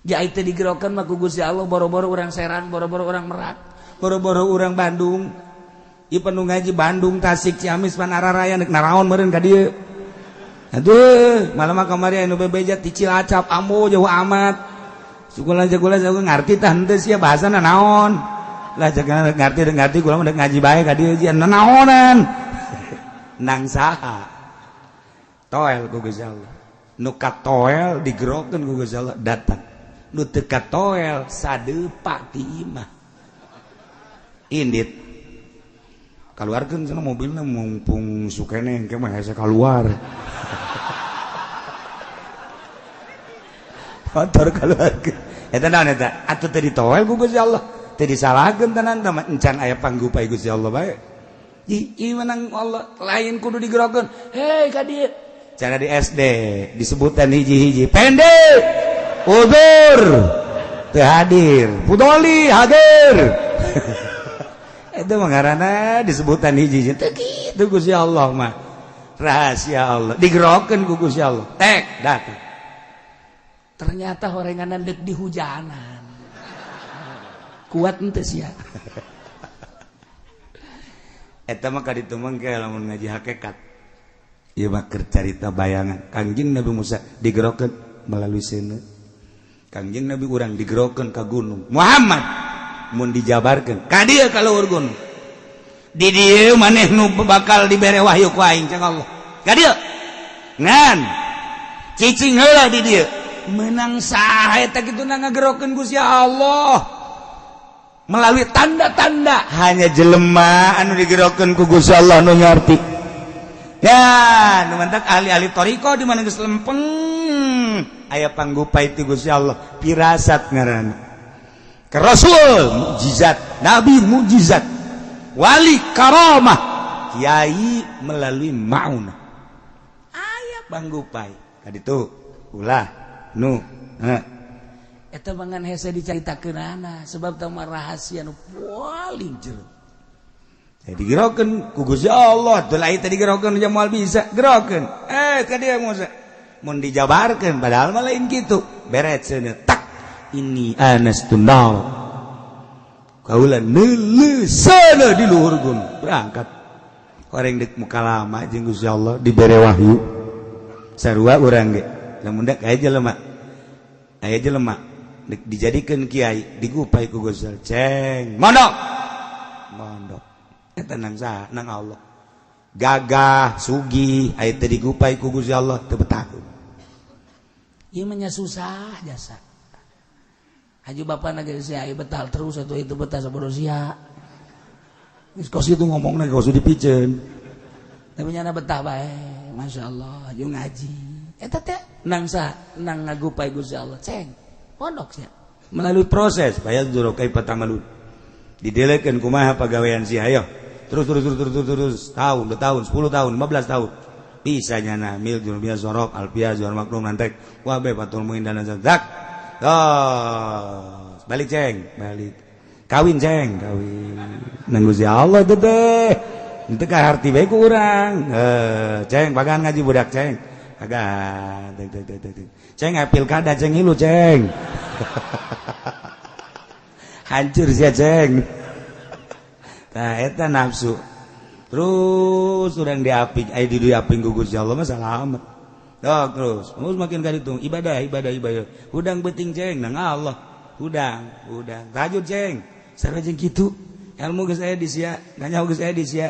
Ja teh digerokeun mah ku Gusti Allah boro-boro urang Serang, boro-boro urang Merak, boro-boro urang Bandung. Ieu penuh ngaji Bandung, Tasik, Ciamis, Panararaya nek naraon meureun ka dieu. Aduh, malam mah kamari anu bebeja ti Cilacap, ambo jauh amat. Sukula jagula jago ngarti tah henteu sia bahasana naon. Lah jaga ngarti ngarti kula mah ngaji bae ka dieu jian naonan. Nang saha? Toel ku Gusti Allah. Nu katoel digerokeun ku Gusti Allah datang. Nu teu katoel sadepa ti imah. Indit. Kaluarkeun cenah mobilna mumpung sukene engke mah hese kaluar. Motor kaluarkeun. Eta naon eta? Atuh teu ditoel ku Gusti Allah. Teu disalahkeun tenan teh encan aya panggupai Gusti Allah bae. Ih menang Allah lain kudu digerokeun. Hei ka dieu. Cara di SD disebutan hiji-hiji pendek, udur, teu hadir, pudoli hadir. Itu mah ngaranna disebutan hiji-hiji. Teu kitu Gusti Allah mah. Rahasia Allah digerokeun ku Gusti Allah. Tek datang. Ternyata horenganan dek di hujanan. Kuat henteu sia. Eta mah ka ditu mah ge lamun ngaji hakikat. Ieu mah keur carita bayangan. Kangjeng Nabi Musa digerokeun melalui seuneu. Kangjeng Nabi urang digerokeun ka gunung. Muhammad mun dijabarkeun ka dieu ka luhur gunung. Di dieu maneh nu bakal dibere wahyu ku aing cang Allah. Ka dieu. Ngan cicing heula di dieu. Menang saha eta kitu na ngagerokeun Gusti Allah. Melalui tanda-tanda hanya jelema anu digerokeun ku Gusti Allah nu ngarti. Ya, nu mantak ahli-ahli thariqah di mana geus lempeng aya panggupai ti Gusti Allah, pirasat ngaranna. Ke Rasul mukjizat, nabi mukjizat, wali karamah, kiai melalui maunah. Aya panggupai. Kaditu ulah nu heh. Eta mangan hese dicaritakeunana sebab tah mah rahasia nu paling jero. Jadi digerokeun ku Gusti Allah, teu lain teh digerokeun nya moal bisa gerokeun. Ka dieu Musa. Mun dijabarkeun padahal mah lain kitu. Beret seuneu tak ini anas tunal. Kaula neuleuh seuneu di luhur gunung berangkat. Horeng deuk mukalama jeung Gusti Allah dibere wahyu. Sarua urang ge. Lamun deuk aya jelema. Aya jelema deuk dijadikeun kiai digupai ku Gusti Allah. Ceng, mondok. Mondok. Eta nang saha? Nang Allah. Gagah, sugih, aya teu digupai ku Gusti Allah teu betahun. Ieu mah nya susah jasa. Haji bapana ge sia aya betah terus atuh itu betah sabodo sia. Geus kos kitu ngomongna kos dipiceun. Tapi nyana betah bae, masyaallah, jeung ngaji. Eta teh nang saha? Nang ngagupai Gusti Allah. Ceng, pondok sia. Melalui proses bayar juro kai patamalun. Didelekeun kumaha pagawean sia ayo. Terus terus terus terus terus tahun, 2 tahun, 10 tahun, 15 tahun. Bisa nyana mil jurubia sorok alpia juar maklum nantek. Wah be patul muin dan zak. Oh, balik ceng, balik. Kawin, ceng, kawin nang Gusti Allah teh teh itu kaharti bae ku urang. Eh, ceng, pagan ngaji budak, ceng, pagan. Ceng, pilkada, ceng, ngilu, ceng, hancur sia, ceng. Nah, eta nafsu terus urang diaping, aya di diaping ku Gusti Allah mah salamet. Dok, terus terus makin kaditu ibadah, ibadah, ibadah, hudang beuting, ceng, nang Allah, hudang hudang tahajud, ceng, sarua jeung kitu. Ilmu geus aya di sia, nanya geus aya di sia,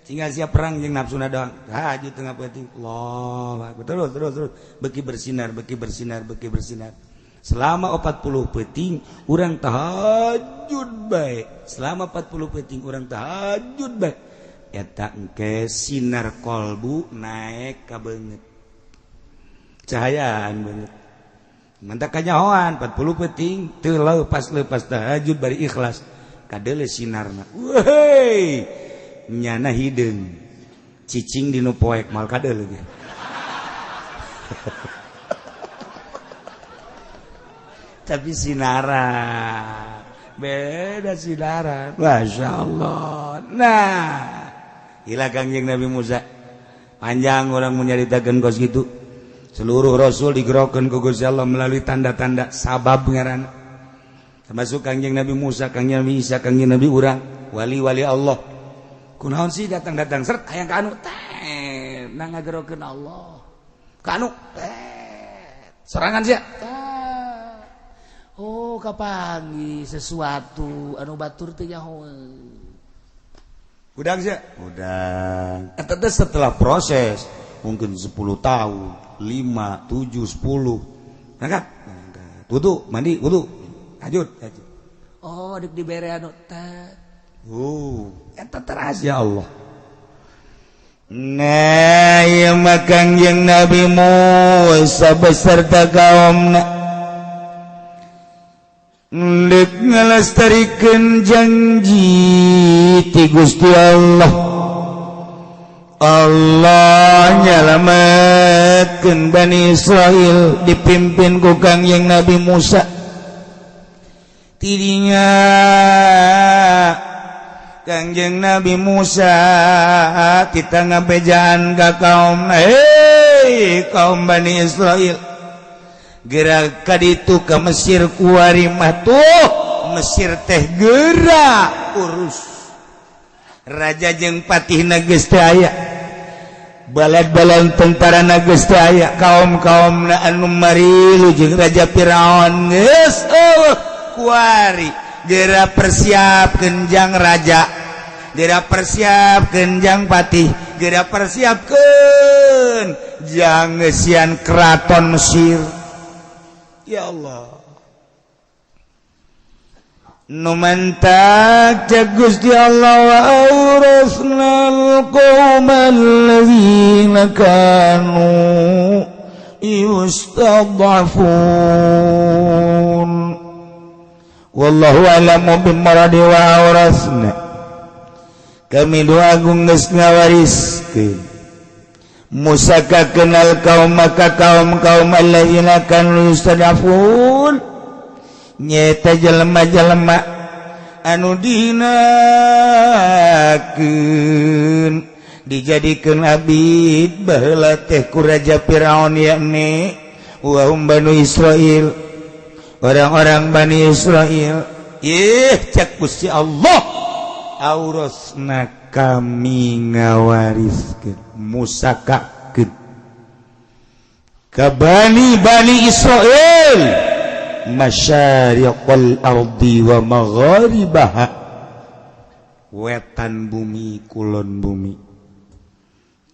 tinggal sia perang jeung nafsuna doang. Tahajud tengah peuting, Allah akbar, terus terus terus, beki bersinar, beki bersinar, beki bersinar. Selama 40 peuting urang tahajud bae, selama 40 peuting urang tahajud bae, eta engke sinar kolbu naik ka beungeut, cahayaan beungeut. Mantak kanyahoan 40 peuting teu lepas lepas tahajud bari ikhlas, kadeule sinarna, weh, nyana hideung cicing di nu poek mal kadeule ge. Tapi sinaran beda, sinaran, Masya Allah. Nah, gila Kangjeng Nabi Musa, panjang orang menyaritakan kos gitu. Seluruh rasul digerokan ku Gusti Allah melalui tanda-tanda sabab ngaran, termasuk Kangjeng Nabi Musa, Kangjeng Nabi Isa, Kangjeng Nabi urang, wali-wali Allah. Kunaon sih datang-datang seret hayang ka anu teh, nang ngagerokeun Allah ka anu teh, serangan sia. Oh, kapanggih sesuatu anu batur teh nyaho. Hudang sia, hudang. Eta teh setelah proses mungkin 10 tahun, 5, 7, 10. Berangkat. Berangkat. Wudu, mandi, wudu. Tahajud, tahajud. Oh, dek dibere anu teh. Oh, eta teh rahasia Allah. Nah, ieu mah Kangjeng Nabi Musa beserta kaumna ndek ngalestarikeun janji ti Gusti Allah. Allah nyalametkeun Bani Israil dipimpin ku Kangjeng Nabi Musa. Tidinya Kangjeng Nabi Musa kita ngabejaan ka kaum, hei kaum Bani Israil, gerak kaditu ke Mesir kuari mah tuh Mesir teh gerak urus raja jeung patihna geus teu aya, balad-balad tentara geus teu aya, kaum-kaumna anu marilu jeung raja Firaun geus eueuh. Kuari geura persiapkeun jang raja, geura persiapkeun jang patih, geura persiapkeun jang ngeusian keraton Mesir. Ya Allah, nu mantak cek Gusti Allah, wa awrasnal qaumal ladzina kanu yustad'afun, wallahu a'lamu bimuradi. Wa awrasna, kami dua agung geus ngawariskeun Musa ka kenal kaum maka kaum-kaum alladzina kanu yustad'afun, nyeta jelema-jelema anu dihinakeun, dijadikeun abid baheula teh ku Raja Firaun, yakni wa hum Banu Israil, orang-orang Bani Israil. Ih, cek Gusti Allah, aurasna, kami ngawariskeun Musa ka ka Bani Bani Israel masyariqal ardi wa magharibaha, wetan bumi, kulon bumi,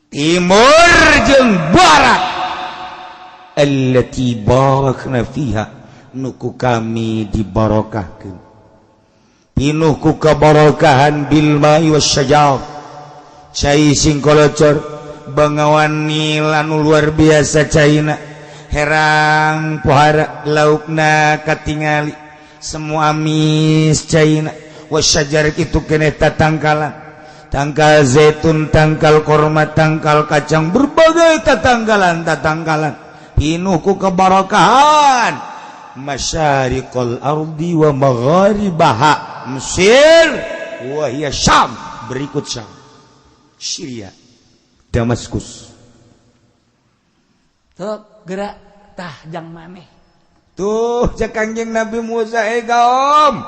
timur jeung barat, allati barakna fiha, nu ku kami dibarokahkeun, pinuh ku kabarokahan, bil ma'i wasyajar, cai sing kolocor, bangawan Nil anu luar biasa caina, herang pohara, laukna katingali semua amis caina, wasyajar itu kene tatangkalan, tangkal zaitun, tangkal korma, tangkal kacang, berbagai tatangkalan tatangkalan, pinuh ku kebarokahan, masyariqal ardi wa magharibaha. Mesir, wahia Syam, berikut Syam, Syria, Damaskus. Tuh gerak tah jang maneh. Tuh cek Kangjeng Nabi Musa, eh kaum,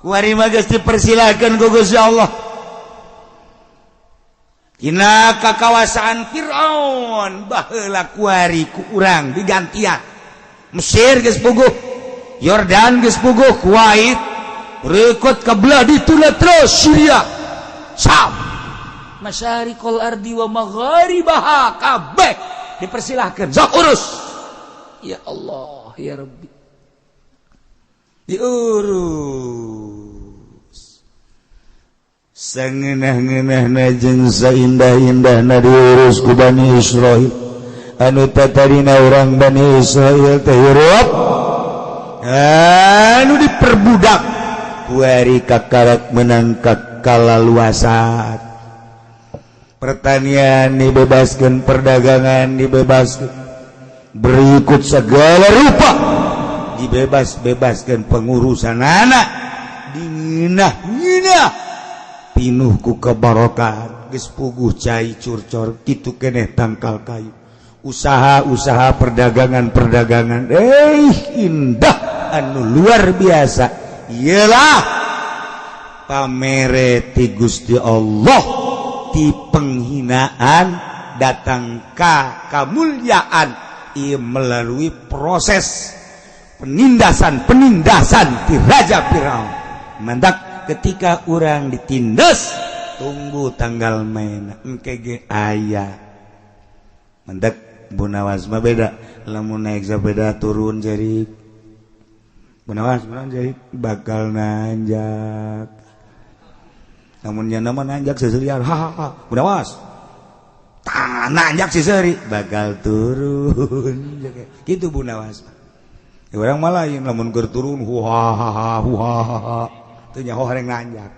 kuari mah geus dipersilakeun ku Gusti Allah. Dina kakawasaan Fir'aun baheula kuari ku urang digantian. Mesir geus puguh, Yordan geus puguh, Kuwait berikut ke belah dituna terus Syria, Syam. Masyariqal ardi wa magharibaha kabeh dipersilahkan, sok urus. Ya Allah, ya Rabbi. Diurus sangeunah-ngeunahna jeung saindah-indahna diurus ku Bani Israil. Anu tatadina urang Bani Israil teh hirup anu diperbudak, kuari kakarak menang kalaluasan, pertanian dibebaskan, perdagangan dibebaskan, berikut segala rupa dibebas-bebaskan, pengurusan anak dinginah-nginah pinuh ku kebarokahan. Geus puguh cai curcor kitu keneh tangkal kayu, usaha-usaha, perdagangan-perdagangan, indah anu luar biasa. Iyalah pamere ti Gusti Allah, ti penghinaan datang ka kamulyaan ieu melalui proses penindasan-penindasan ti Raja Firaun. Mantak ketika orang ditindas, tunggu tanggal main, engke ge aya. Mantak Bunawas mah beda, lamun naik sepeda turun jadi Bunawas mah jadi bakal nanjak, namun nyana mah nanjak seserian, hahaha. Bunawas tah nanjak seseri bakal turun gitu Bunawas. Ya, orang malah lain, lamun keur turun huhahaha huhahaha, teu nyaho hareng nanjak.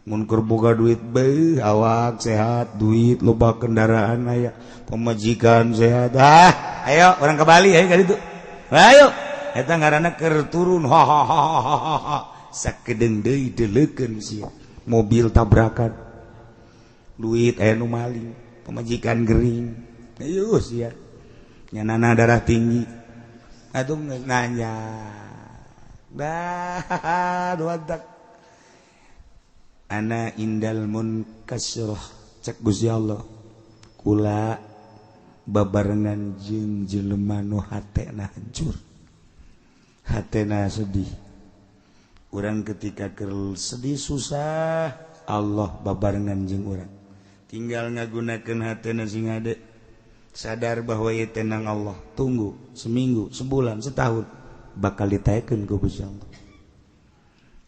Mun keur boga duit beuh, awak sehat, duit loba, kendaraan aya, pemajikan sehat, ah ayo orang ke Bali, ayo ka ditu, ayo. Eta ngaranna keur turun hahaha. Sakedeung deui deleukeun sia, mobil tabrakan, duit aya nu maling, pemajikan gering, ayo sia nyanana darah tinggi atuh nanya dah dua. Ana indal munkasirah, cek Gusti Allah, kula babarengan jeung jelema nu hatena hancur, hatena sedih. Urang ketika keur sedih, susah, Allah babarengan jeung urang. Tinggal ngagunakeun hatena sing hade sadar bahwa ieu tenang Allah. Tunggu seminggu, sebulan, setahun, bakal ditaekeun ku Gusti Allah.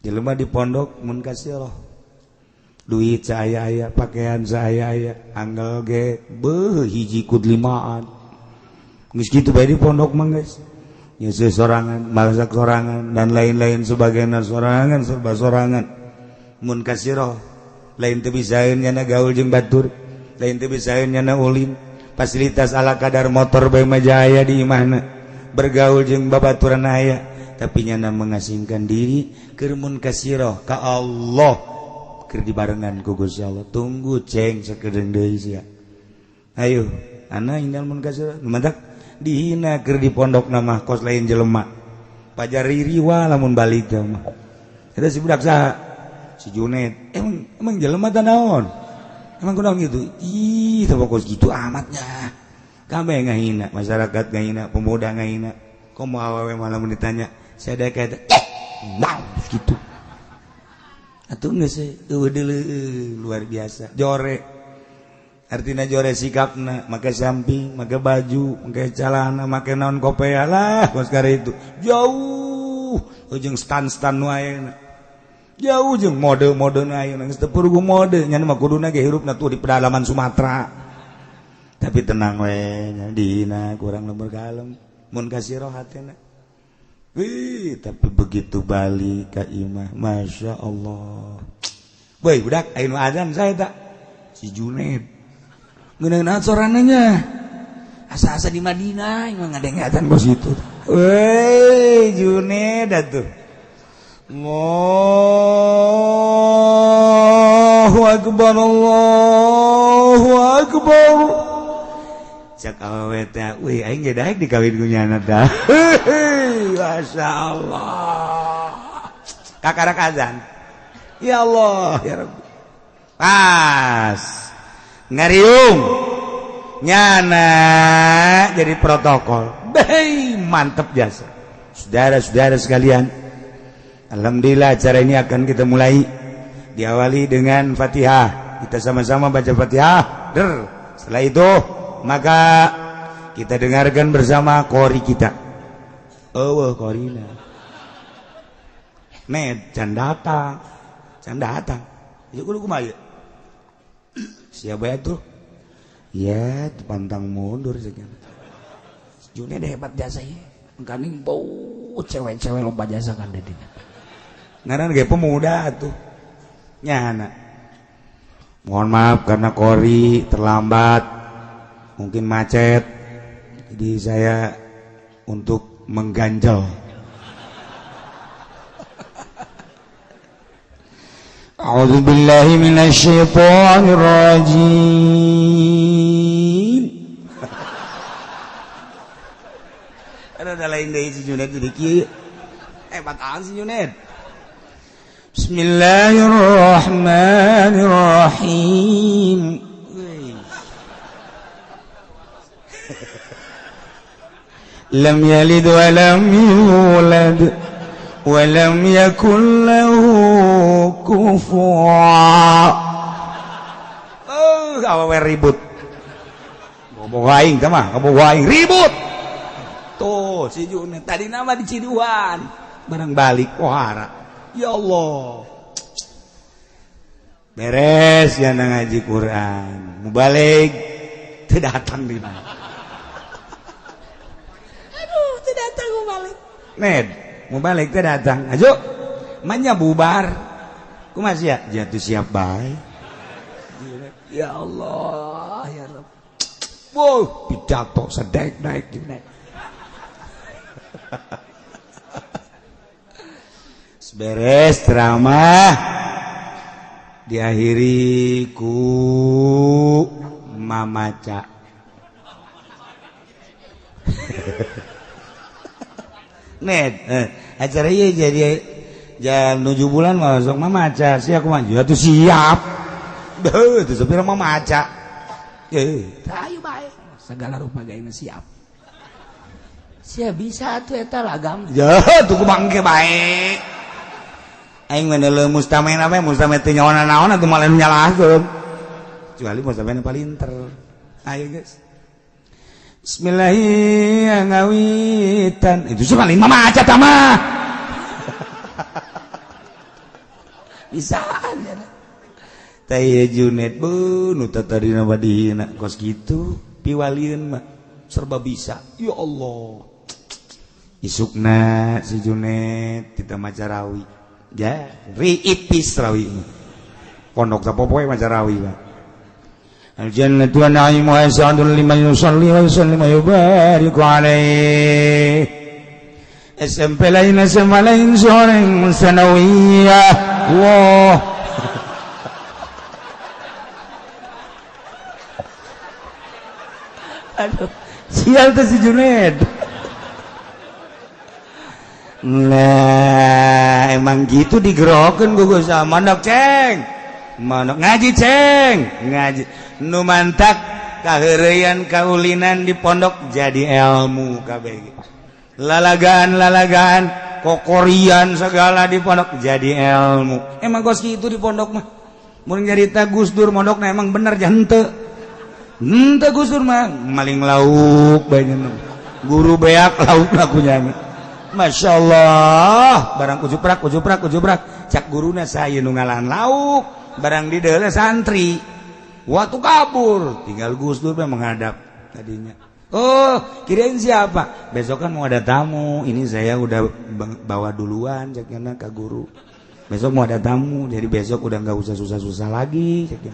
Jelema di pondok munkasirah, duit saya aya, pakaian saya aya, anggal ge beuh hiji kud limaan. Geus kitu bae di pondok mah, geus nyeuseui sorangan, masak sorangan, dan lain-lain sebagainya, sorangan, serba sorangan. Mun kasiro lain teu bisaeun nyana gaul jeung batur, lain teu bisaeun nyana ulin, fasilitas ala kadar, motor bae mah jaya di imahna, bergaul jeung babaturan aya, tapi nyana mengasingkan diri keur mun kasiro ka Allah, keur dibarengan ku Gusti Allah. Tunggu ceng sakedeung deui sia. Ayo, ana indal munkasir mantak dihina keur di pondok nama kos lain jelema pajar ririwa. Lamun balik mah eta si budak saha, si Junet, emang emang jelema tah naon, emang kunaon gitu? Ih, teu kos gitu amatnya. Kabeh ngahina, masyarakat ngahina, pemuda ngahina. Komo awewe malah mun ditanya saya kayak nah gitu atuh. Geus luar biasa jore, artinya jore sikapna, make samping, make baju, make celana, make naon, kopea lah kos itu jauh ujung stan-stan nu ayeuna, jauh jeung mode-mode nu ayeuna. Geus teu puguh mode nya mah, kuduna ge hirupna tuh di pedalaman Sumatera. Tapi tenang we nya, dihina kurang lembur kalem mun kasih roh hatena. Wih, tapi begitu balik ka imah, masya Allah. Woi, budak, ayo azan saya tak? Si Junaid. Ngeuneuh sorananya. Asa-asa di Madinah, emang ada yang azan kos itu. Woi, Junaid atuh. Allahu akbar, Allahu akbar. Cak awewe teh, wih aing ge daek dikawin ku nyana tah. Masya Allah. Kakarak azan. Ya Allah, ya Rabbi. Pas ngariung nyana jadi protokol. Bei, mantep jasa. Saudara-saudara sekalian, alhamdulillah acara ini akan kita mulai diawali dengan Fatihah. Kita sama-sama baca Fatihah. Der. Setelah itu maka kita dengarkan bersama qori kita. Oh, qorina. Med can datang. Can datang. Ieu kudu kumaha ieu? Siapa itu? Ya, pantang mundur sekian. Juned hebat jasa ieu. Engkaning bau cewek-cewek loba jasa kan dedina. Ngaran ge pemuda tuh. Nyana. Mohon maaf karena qori terlambat, mungkin macet. Jadi saya untuk mengganjal. A'udzu billahi minasyaitonir rajim. Ada lain deui si Juned jadi kieu. Hebat an si Juned. Bismillahirrahmanirrahim. Lam yalid wa lam yulad wa lam yakul lahu kufuwan. Oh, awewe ribut. Ngomong aing teh mah, ngomong aing ribut. Tuh, si Juned tadi nama di Ciduan, barang balik pohara. Ya Allah. Beres ya ngaji Quran, mubalik teu datang di mana. Aduh, teu datang mubalik. Ned, mubalik teu datang. Ayo, manya bubar. Kumaha sia? Jatuh siap bae. Ya Allah, ya Rabb. Wow, pidato sedek naik naik. Beres ceramah diakhiri ku mamaca. Ned, acara ieu jadi jam 7 bulan masuk mamaca sia kumaha atuh siap. Deuh, teu sapira mamaca. Ayo bae, segala rupa gaena siap. Sia bisa atuh eta lagam. Ya, tuh ku bangke bae. Aing mah deuleu mustamen apa mustamen teu nyaona naon atuh malah nyalahkeun. Kecuali mustamen palinter. Ayo guys. Bismillahirrahmanirrahim. Itu sih paling mamaca tah mah. Bisaan ya. Teh ieu Junet beuh nu tadina mah dihina kos kitu piwalieun mah serba bisa. Ya Allah. Isukna si Junet kita maca rawi. Ya, riipis rawi. Pondok sapopoe maca rawi mah. Al-jannatu wa na'imuha sa'dun liman yusalli wa yusallim wa yubariku alaihi. SMP lain, SMA lain, soreng sanawiyah. Wah. Aduh, sial tuh si Junet. Nah, emang gitu digerokin gue sama manok ceng. Manok ngaji ceng, ngaji. Nu mantak kaheureuyan kaulinan di pondok jadi ilmu kabeh. Lalagaan-lalagaan, kokorian segala di pondok jadi ilmu. Emang kos kitu di pondok mah. Mun nyarita Gus Dur mondokna emang bener jante. Henteu Gus Dur mah maling lauk bae. Guru beak lauk lakunya. Masya Allah, barang kujuprak kujuprak kujuprak cak guruna saya nu ngalahan lauk, barang di deuleu santri. Waktu kabur, tinggal Gus Dur menghadap tadinya. Oh, kirain siapa? Besok kan mau ada tamu, ini saya udah bawa duluan caknya ke guru. Besok mau ada tamu, jadi besok udah nggak usah susah-susah lagi caknya.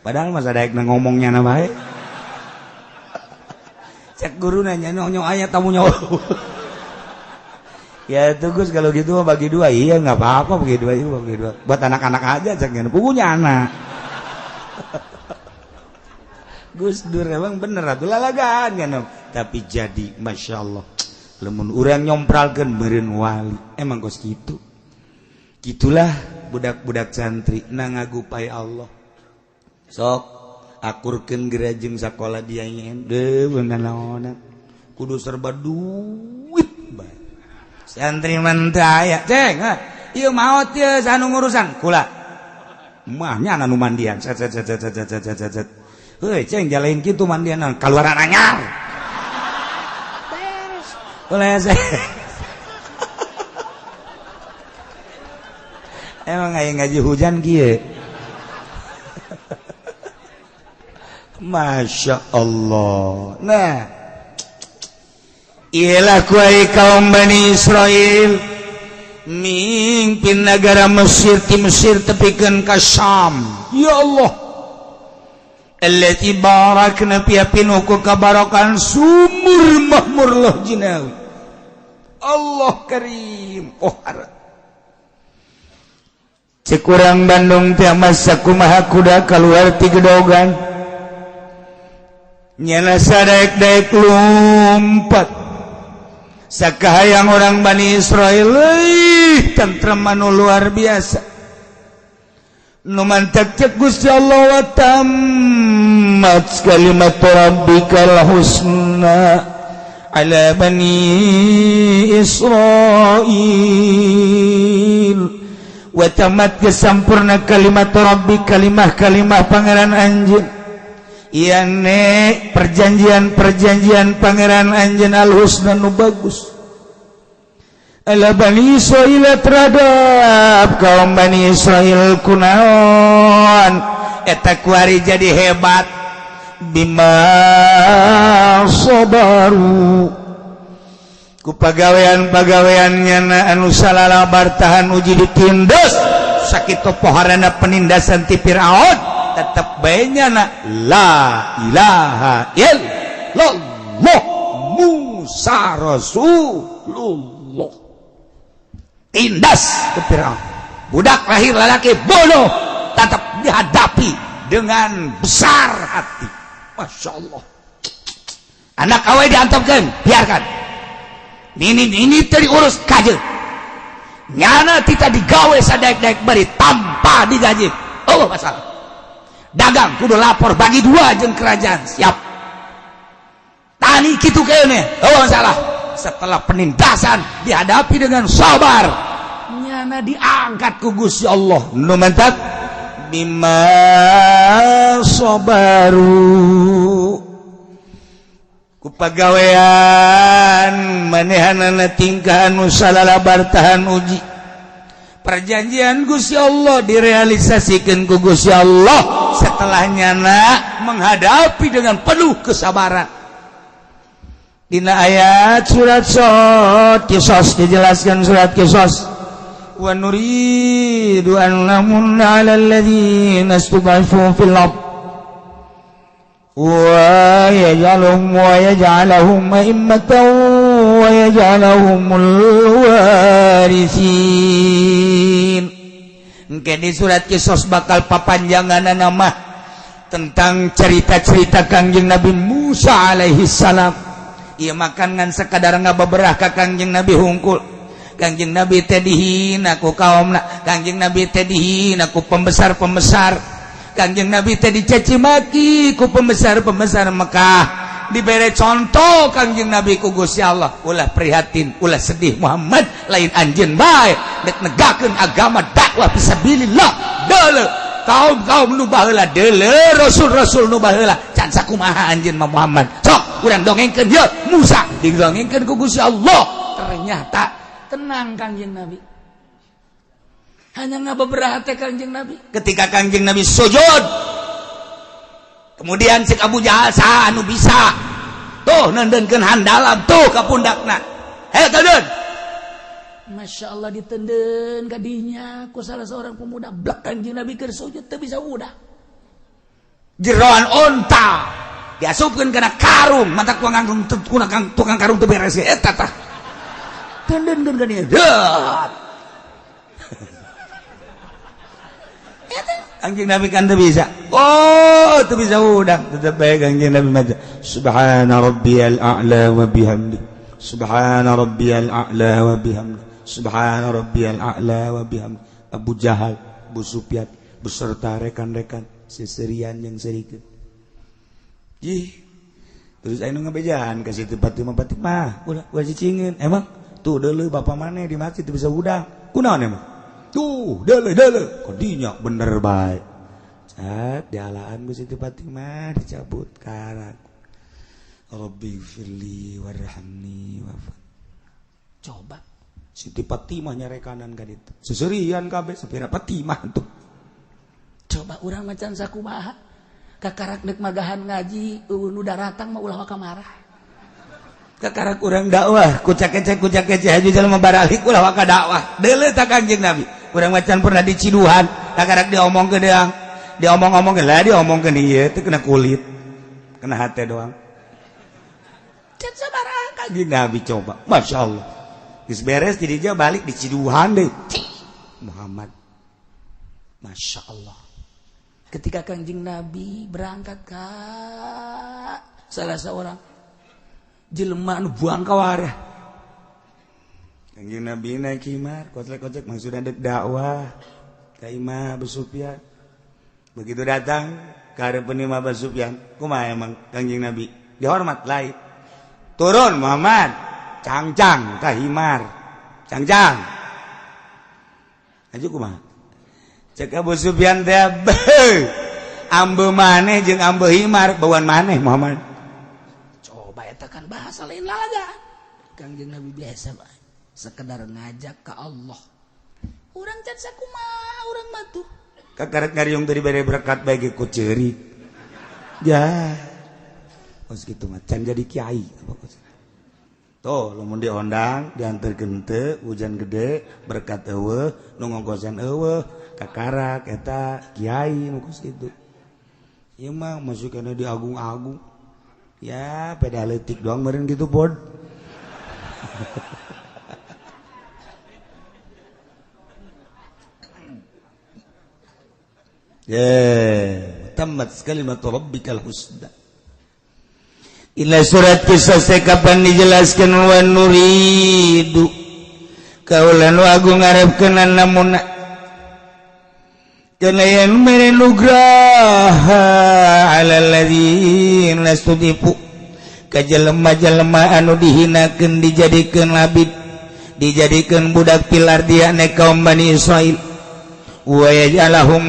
Padahal masa daek ngomongnya na bae. Cek guru nanya nonyo aya tamunya. Ya itu, Gus, kalau gitu mah bagi dua. Iya, nggak apa-apa, bagi dua itu, bagi dua. Buat anak-anak aja, jangan punya anak. Gus Dur emang bener atuh lalagan kan. Tapi jadi masya Allah. Lamun urang nyompralkeun meureun wali. Emang kos kitu. Gitulah budak-budak santri na ngagupai Allah. Sok akurkeun gerajeng sakola dia nyen. Deuh naonan. Kudu serba duit bae. Santri mah teu aya, ceng. Ieu maot ieu anu ngurusan kula. Mah nya anu mandian. Set set set set set set set set. Heuy, ceng, jalain kitu mandian kaluaran anyar. Beres. Ulah. Emang aya ngaji hujan kieu. Masya Allah. Nah, ialah kuai kaum Bani Israel mimpin negara Mesir, ti Mesir tepikeun ka Syam. Ya Allah. Allati barakna fiha, pinuh ku kabarokan sumur mahmur loh jinawi. Allah karim. Oh, cek urang Bandung teh masa kumaha kuda keluar ti gedogan. Nyana sadaek-daek lompat. Sakahayang orang Bani Israel euy, tentrem anu luar biasa. Nu mantak cek Gusti Allah wa tammat kalimat rabbikal husna ala bani Israil. Wa tamat kesampurna kalimat rabbi, kalimah-kalimah pangeran anjeun. Iya ne perjanjian-perjanjian pangeran anjeun al-husna nu bagus. Ala Bani Israil terhadap kaum Bani Israel kunaon eta kuari jadi hebat bima sabaru ku pagawean-pagaweannya anu salalabar tahan uji ditindas sakitu poharana penindasan ti Fir'aun tetep bae nyana la ilaha illallah Musa Rasulullah. Tindas ke Fir'aun, budak lahir lalaki bodoh tetap dihadapi dengan besar hati. Masya Allah. Anak awe diantepkeun, biarkan ini diurus kaje nyana tidak digawe sadaek-daek beri tanpa digaji. Oh, masalah dagang kudu lapor bagi dua jeung kerajaan siap tani kitu kene. Oh, masalah setelah penindasan dihadapi dengan sabar nyana diangkat ku Gusti Allah nu mantak bima sabaru ku pagawean manehanana tingkah anu salalabar tahan uji. Perjanjian Gusti Allah direalisasikan ku Gusti Allah setelah nyana menghadapi dengan penuh kesabaran. Dina ayat surat Sod Kisos dijelaskan surat Kisos wa nuridu an namunna 'alal ladzina istud'ifu fil ard wa yaj'alhum wa yaj'alahum a'immatan wa yaj'alahumul warithin. Engke di surat Kisos bakal papanjangan nama tentang cerita-cerita Kangjeng Nabi Musa alaihi salam. Ieu makan ngan sekadar ngabeberah ka Kangjeng Nabi hungkul. Kangjeng Nabi teh dihina ku kaumna, Kangjeng Nabi teh dihina ku pembesar-pembesar, Kangjeng Nabi teh dicaci maki ku pembesar-pembesar Mekah. Dibere contoh Kangjeng Nabi ku Gusti Allah, ulah prihatin, ulah sedih Muhammad, lain anjeun bae dek negakeun agama dakwah fisabilillah. Deuleu kaum-kaum nu baheula, deuleu rasul-rasul nu baheula, can sakumaha anjeun mah Muhammad. Sok urang dongengkeun ye Musa didongengkeun ku Gusti Allah. Ternyata tenang Kangjeng Nabi, hanya ngabeberah teh Kangjeng Nabi. Ketika Kangjeng Nabi sujud, kemudian cek Abu Jahal, saha anu bisa tuh nendenkeun handalam tuh ka pundakna, hei teuden. Masya Allah, ditenden kadinya ku salah seorang pemuda blak. Kangjeng Nabi keur sujud teu bisa udah. Jeroan onta diasupkeun kana karung, mata tukang tukang karung teu beres eta tah. Tendeun ka dieu. Deut. Kanjeng Nabi kan teu bisa. Oh, teu bisa hudang. Tetep bae Kanjeng Nabi maca subhana rabbiyal a'la wa bihamdi. Subhana rabbiyal a'la wa bihamdi. Subhana rabbiyal a'la wa bihamdi. Abu Jahal, Abu Sufyan beserta rekan-rekan seserian yang serikeun. Jih. Terus aya nu ngabejaan ka Siti Fatimah, Fatimah, ulah ulah cicingin. Emang tuh deuleu bapa maneh di masjid teu bisa hudang. Kunaon emang? Tuh, deuleu deuleu. Kadinya bener bae. Cat dialaan ku Siti Fatimah dicabut karak. Rabbi firli warhamni wafat. Coba Siti Fatimah nyarekanan ka ditu. Seserian kabeh sapira Fatimah tuh. Coba urang macan sakumaha. Kakarak nek magahan ngaji nu daratang mah ulah waka marah. Kakarak urang dakwah kucak-kecek haji jelema baralik ulah waka dakwah. Deuleu ta Kanjeng Nabi. Urang macan pernah diciduhan, kakarak diomongkeun deang. Diomong-omongkeun lah diomongkeun ieu teh kena kulit. Kena hate doang. Can sabaraha Kanjeng Nabi coba. Masya Allah. Geus beres di dieu balik diciduhan deui. Muhammad. Masya Allah. Ketika Kanjeng Nabi berangkat ke salah seorang jelema nu buang ka warah. Kanjeng Nabi naik himar, kocek-kocek maksudna dek dakwah ka imah Abu Sufyan. Begitu datang ka hareupeun imah Abu Sufyan, kumaha emang Kanjeng Nabi? Dihormat lain. Turun Muhammad, cangcang ka himar. Cangcang. Aju kumaha? Cek Abu Sufyan teh ambe maneh jeung ambe himar bauan maneh Muhammad. Coba eta kan bahasa lain lalaga. Kangjeng Nabi biasa bae, sekedar ngajak ke Allah. Urang can sakumaha urang mah tuh. Kakarak ngariung tadi bere berkat bae ge ku ceurik. Ya. Kos kitu mah can jadi kiai apa kos. Tuh, lamun diondang, diantarkeun teu, hujan gede, berkat eueuh, nu ngongkosan eueuh, kakarak eta kiai nu kos kitu. Ieu mah masuk kana diagung-agung. Ya, peda leutik doang meureun kitu bod. Ya, tammat kalimatu rabbikal husna. Ila surat kisah kapan dijelaskan wa nuridu kaula nu agung ngarepkeun namuna kana yen mere nugraha alal ladzina studifu ka jelema-jelema anu dihinakeun dijadikeun abid dijadikeun budak pilar dia ne kaum Bani Israil wa yaj'alahum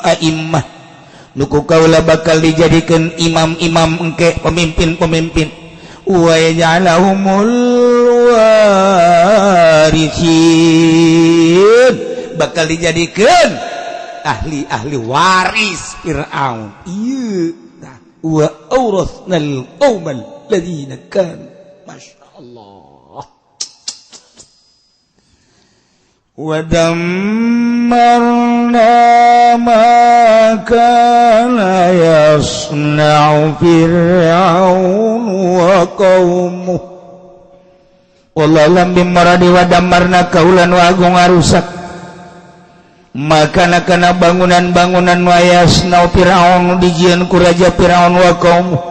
a'immah nuku kaula bakal dijadikan imam-imam engke pemimpin-pemimpin wa yaj'alahumul warithin bakal dijadikan ahli-ahli waris Fir'aun. Ieu tah wa awrathnal qaumal ladzina kan. Masya Allah. Wa dammarna ma kana yasna'u Fir'aun wa qaumuh. Wallahu lam bimaradi wa dammarna kaulan wa agung arusak maka kana bangunan-bangunan wa yasna'u Fir'aun dijieun ku raja Fir'aun wa qaumuh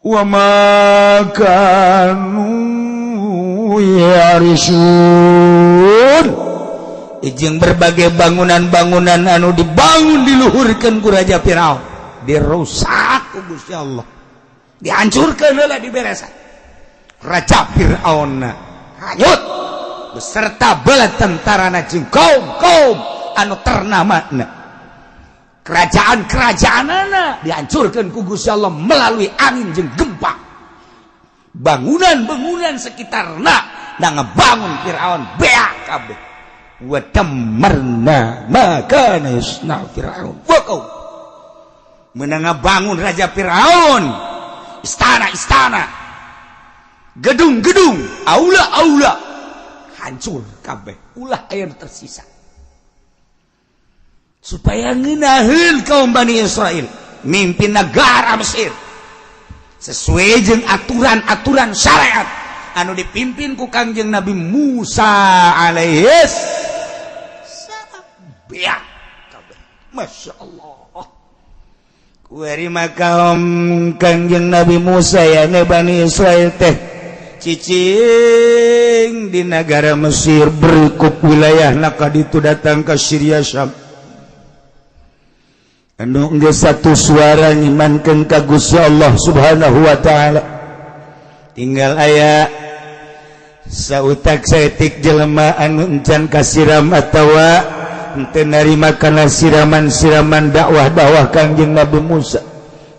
wa ma kanu yarisun. Jeung berbagai bangunan-bangunan anu dibangun diluhurkeun ku raja Firaun dirusak ku Gusti Allah, dihancurkeun heula diberesan. Raja Firaun hanyut beserta bala tentarana jeung kaum-kaum anu ternamana, kerajaan-kerajaanana dihancurkeun ku Gusti Allah melalui angin jeung gempa. Bangunan-bangunan sekitarna da ngebangun Firaun beak kabeh. Wa dammarna ma kana yasna Firaun wa qaum. Meunang ngabangun raja Firaun istana-istana, gedung-gedung, aula-aula hancur kabeh, ulah aya nu tersisa. Supaya ngeunaheun kaum Bani Israil mimpin negara Mesir. Sesuai jeung aturan-aturan syariat anu dipimpin ku Kangjeng Nabi Musa alaihis salam. Beak kabeh. Masya Allah. Kuari maka Kangjeng Nabi Musa ya ne Bani Israel teh cicing di negara Mesir, berikut wilayah naka itu datang ke Syria, Syam, anu geus satu suara ngimankeun ka Gusti Allah Subhanahu wa taala. Tinggal aya sautak saeutik jelema anu encan kasiram atawa henteu narima kana siraman-siraman dakwah-dakwah Kangjeng Nabi Musa,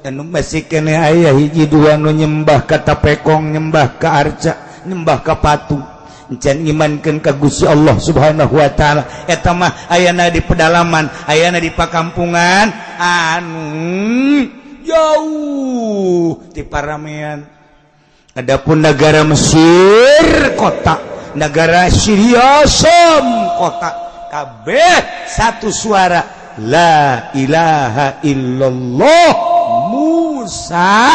anu masih keneh aya hiji dua nu nyembah ka tapekong, nyembah ka arca, nyembah ka patung, encan imankeun ka Gusti Allah Subhanahu wa taala. Eta mah ayana di pedalaman, ayana di pakampungan anu jauh di paramean. Adapun negara Mesir kota, negara Syria Syam kota, kabeh satu suara, la ilaha illallah, Musa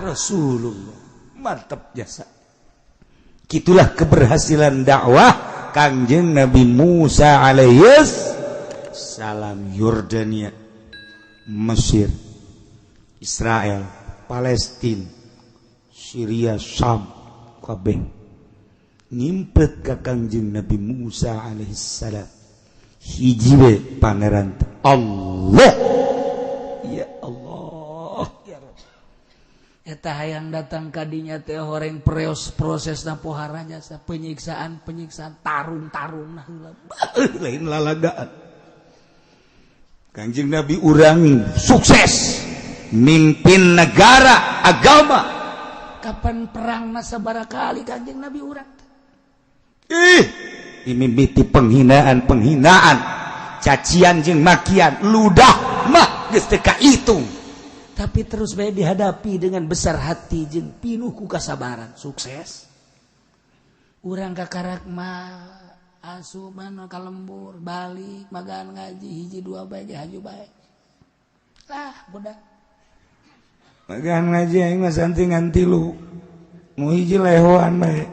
Rasulullah. Mantap jasa. Gitulah keberhasilan dakwah Kangjeng Nabi Musa alaihis salam. Yordania, Mesir, Israel, Palestina, Syria, Syam, kabeh ngimpet ka Kangjeng Nabi Musa alaihissalam. Hiji we pangeran, Allah. Ya Allah, ya Rabb. Eta hayang datang kadinya teh horeng preos proses na pohara jasa penyiksaan penyiksaan, tarung-tarung nah heula. Lain lalagaan. Kanjeng Nabi urang sukses mimpin negara agama. Kapan perang masa kali Kanjeng Nabi urang teh? Ih, dimimiti penghinaan penghinaan, cacian jeung makian, ludah mah geus teu kahitung. Tapi terus bae dihadapi dengan besar hati jeung pinuh ku kasabaran, sukses. Urang kakarak mah asup mana ka lembur, balik magan ngaji hiji dua bae ge haju bae lah budak. Magan ngaji aing mah santi ngan tilu. Nu hiji lehoan bae,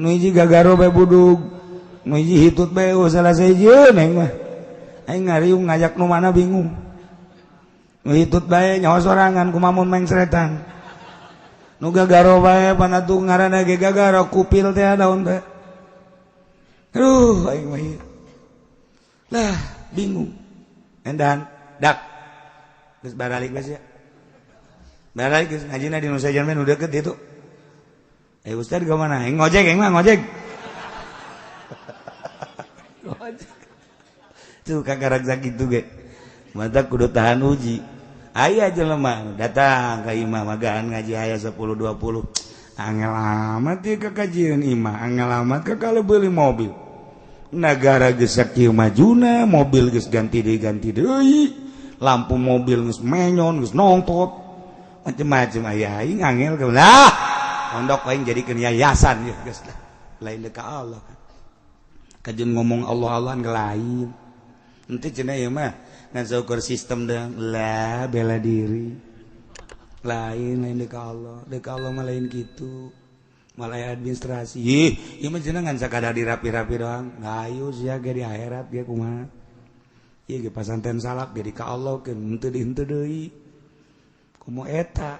nu hiji gagaro bae budug, nu hiji hitut bae. Oh, salah sahiji aing mah. Aing ngariung ngajak nu mana bingung. Nu hitut bae nyawa sorangan kumamun mengsretan. Nu gagaro bae panatu ngaranna ge gagaro kupil teh daun teh. Aduh, aing mah ieu. Lah, bingung. Endan dak geus baralik geus ya. Baralik geus ngajina di Nusa Jamin nu deket itu. Eh, Ustad ke mana? Aing ngojek, aing mah ngojek. Ngojek. Tuh kakarak sakitu ge. Mata kudu tahan uji. Aya jelema datang ka imah magaan ngaji aya 10 20. Angel amat ieu kakajian imah, angel amat ka kalau beli mobil. Negara geus sakieu majuna, mobil geus ganti deui ganti deui. Lampu mobil geus menyon, geus nongtot. Macem-macem aya aing angel ke. Lah, pondok aing jadikeun yayasan ya geus lah. Lain deuk ka Allah. Kajeun ngomong Allah Allahan ge lain. Henteu cenah ieu mah ngan saukur sistem dang lah bela diri. Lain, lain deuk ka Allah. Deuk ka Allah mah lain kitu. Malah aya administrasi. Ih, ieu mah cenah ngan sakadar dirapi-rapi doang. Ngayu sia ge di akhirat ge kumaha. Ieu ge pasanten salak ge di ka Allah keun henteu di henteu deui. Komo eta.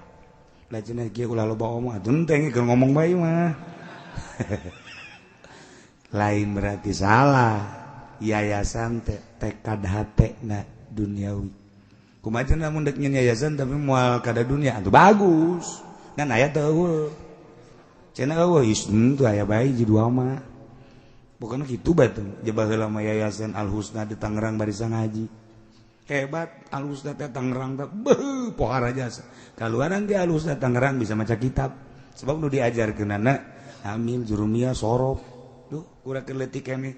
Lah cenah kieu ulah loba omong atuh henteu keur ngomong bae mah. Lain berarti salah. Yayasan teh tekad hate na duniawi. Kumaha cenah mun dek nyeun yayasan tapi moal kada dunia atuh bagus. Ngan aya teu eueuh. Cenah eueuh is henteu aya bae hiji dua mah. Pokona kitu bae teh. Jaba heula mah Yayasan Al Husna di Tangerang barisa ngaji. Hebat Al Husna teh Tangerang teh beuh pohara jasa. Kaluaran ge Al Husna Tangerang bisa maca kitab. Sebab nu diajarkeunana amil jurumiyah sorof. Duh, kurang leutik keneh.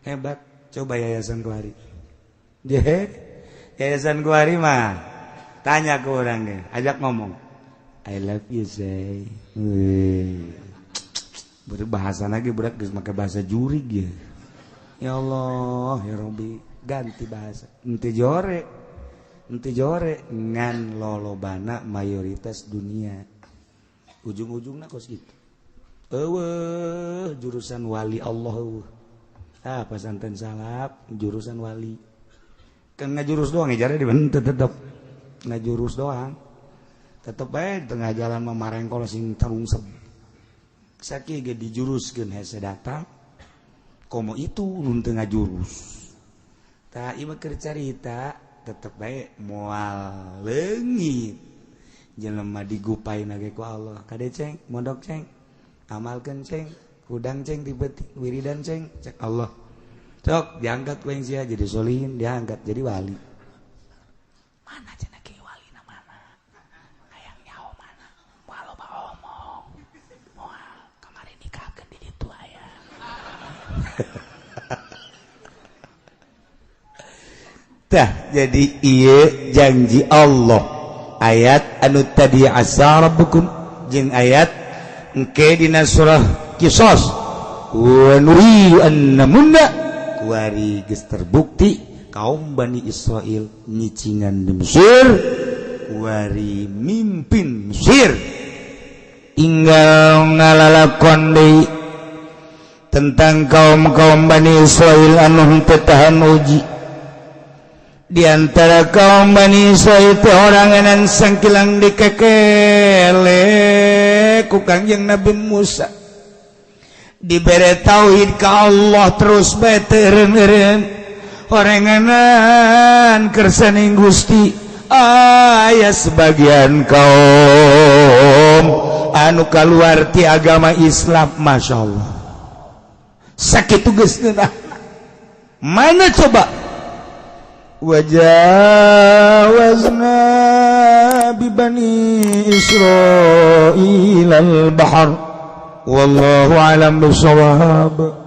Hebat. Coba Yayasan Kuari. Je, Yayasan Kuari mah tanya ke orang ge, ajak ngomong. I love you say. Wih. Berbahasa lagi berat geus make bahasa jurig ya. Ya Allah, ya Rabbi, ganti bahasa. Henteu jore. Henteu jore ngan lolobana mayoritas dunia. Ujung-ujungna kos gitu. Eueuh jurusan wali Allah eueuh. Ah pasantren salaf jurusan wali. Kan ngajurus doang jare dibentuk tetep. Ngajurus doang. Tetep bae tengah jalan mah marengkol sing tarungsep. Sakieu ge dijuruskeun hese datang. Komo itu nu teu ngajurus. Tah ieu mah keur carita tetep bae moal leungit. Jelema digupaina ge ku Allah. Kade ceng, mondok ceng, amalkeun ceng, hudang ceng ti beuting, wiridan ceng, cek Allah. Sok diangkat ku sia jadi solihin, diangkat jadi wali. Mana cenah ki walina mana? Hayang nyaho mana? Moal loba omong. Moal kamari nikahkeun di ditu aya. Tah jadi ieu janji Allah. Ayat anu tadi asa rabbukum jeung ayat engke dina surah Qisas wa nuridu an namunna kuari geus terbukti kaum Bani Israil nyicingan di Mesir kuari mimpin Mesir tinggal ngalalakon deui tentang kaum-kaum Bani Israil anu henteu tahan uji. Di antara kaum Bani Israil teh oranganan sangkilang dikekele ku Kangjeng Nabi Musa. Dibere tauhid ka Allah terus bae teu eureun-eureun. Oranganan kersaning Gusti aya sebagian kaum anu kaluar ti agama Islam, Masya Allah. Sakitu geus ngeunah. Mana coba wajawazna bibani Israil al-bahr wallahu alam bisawab.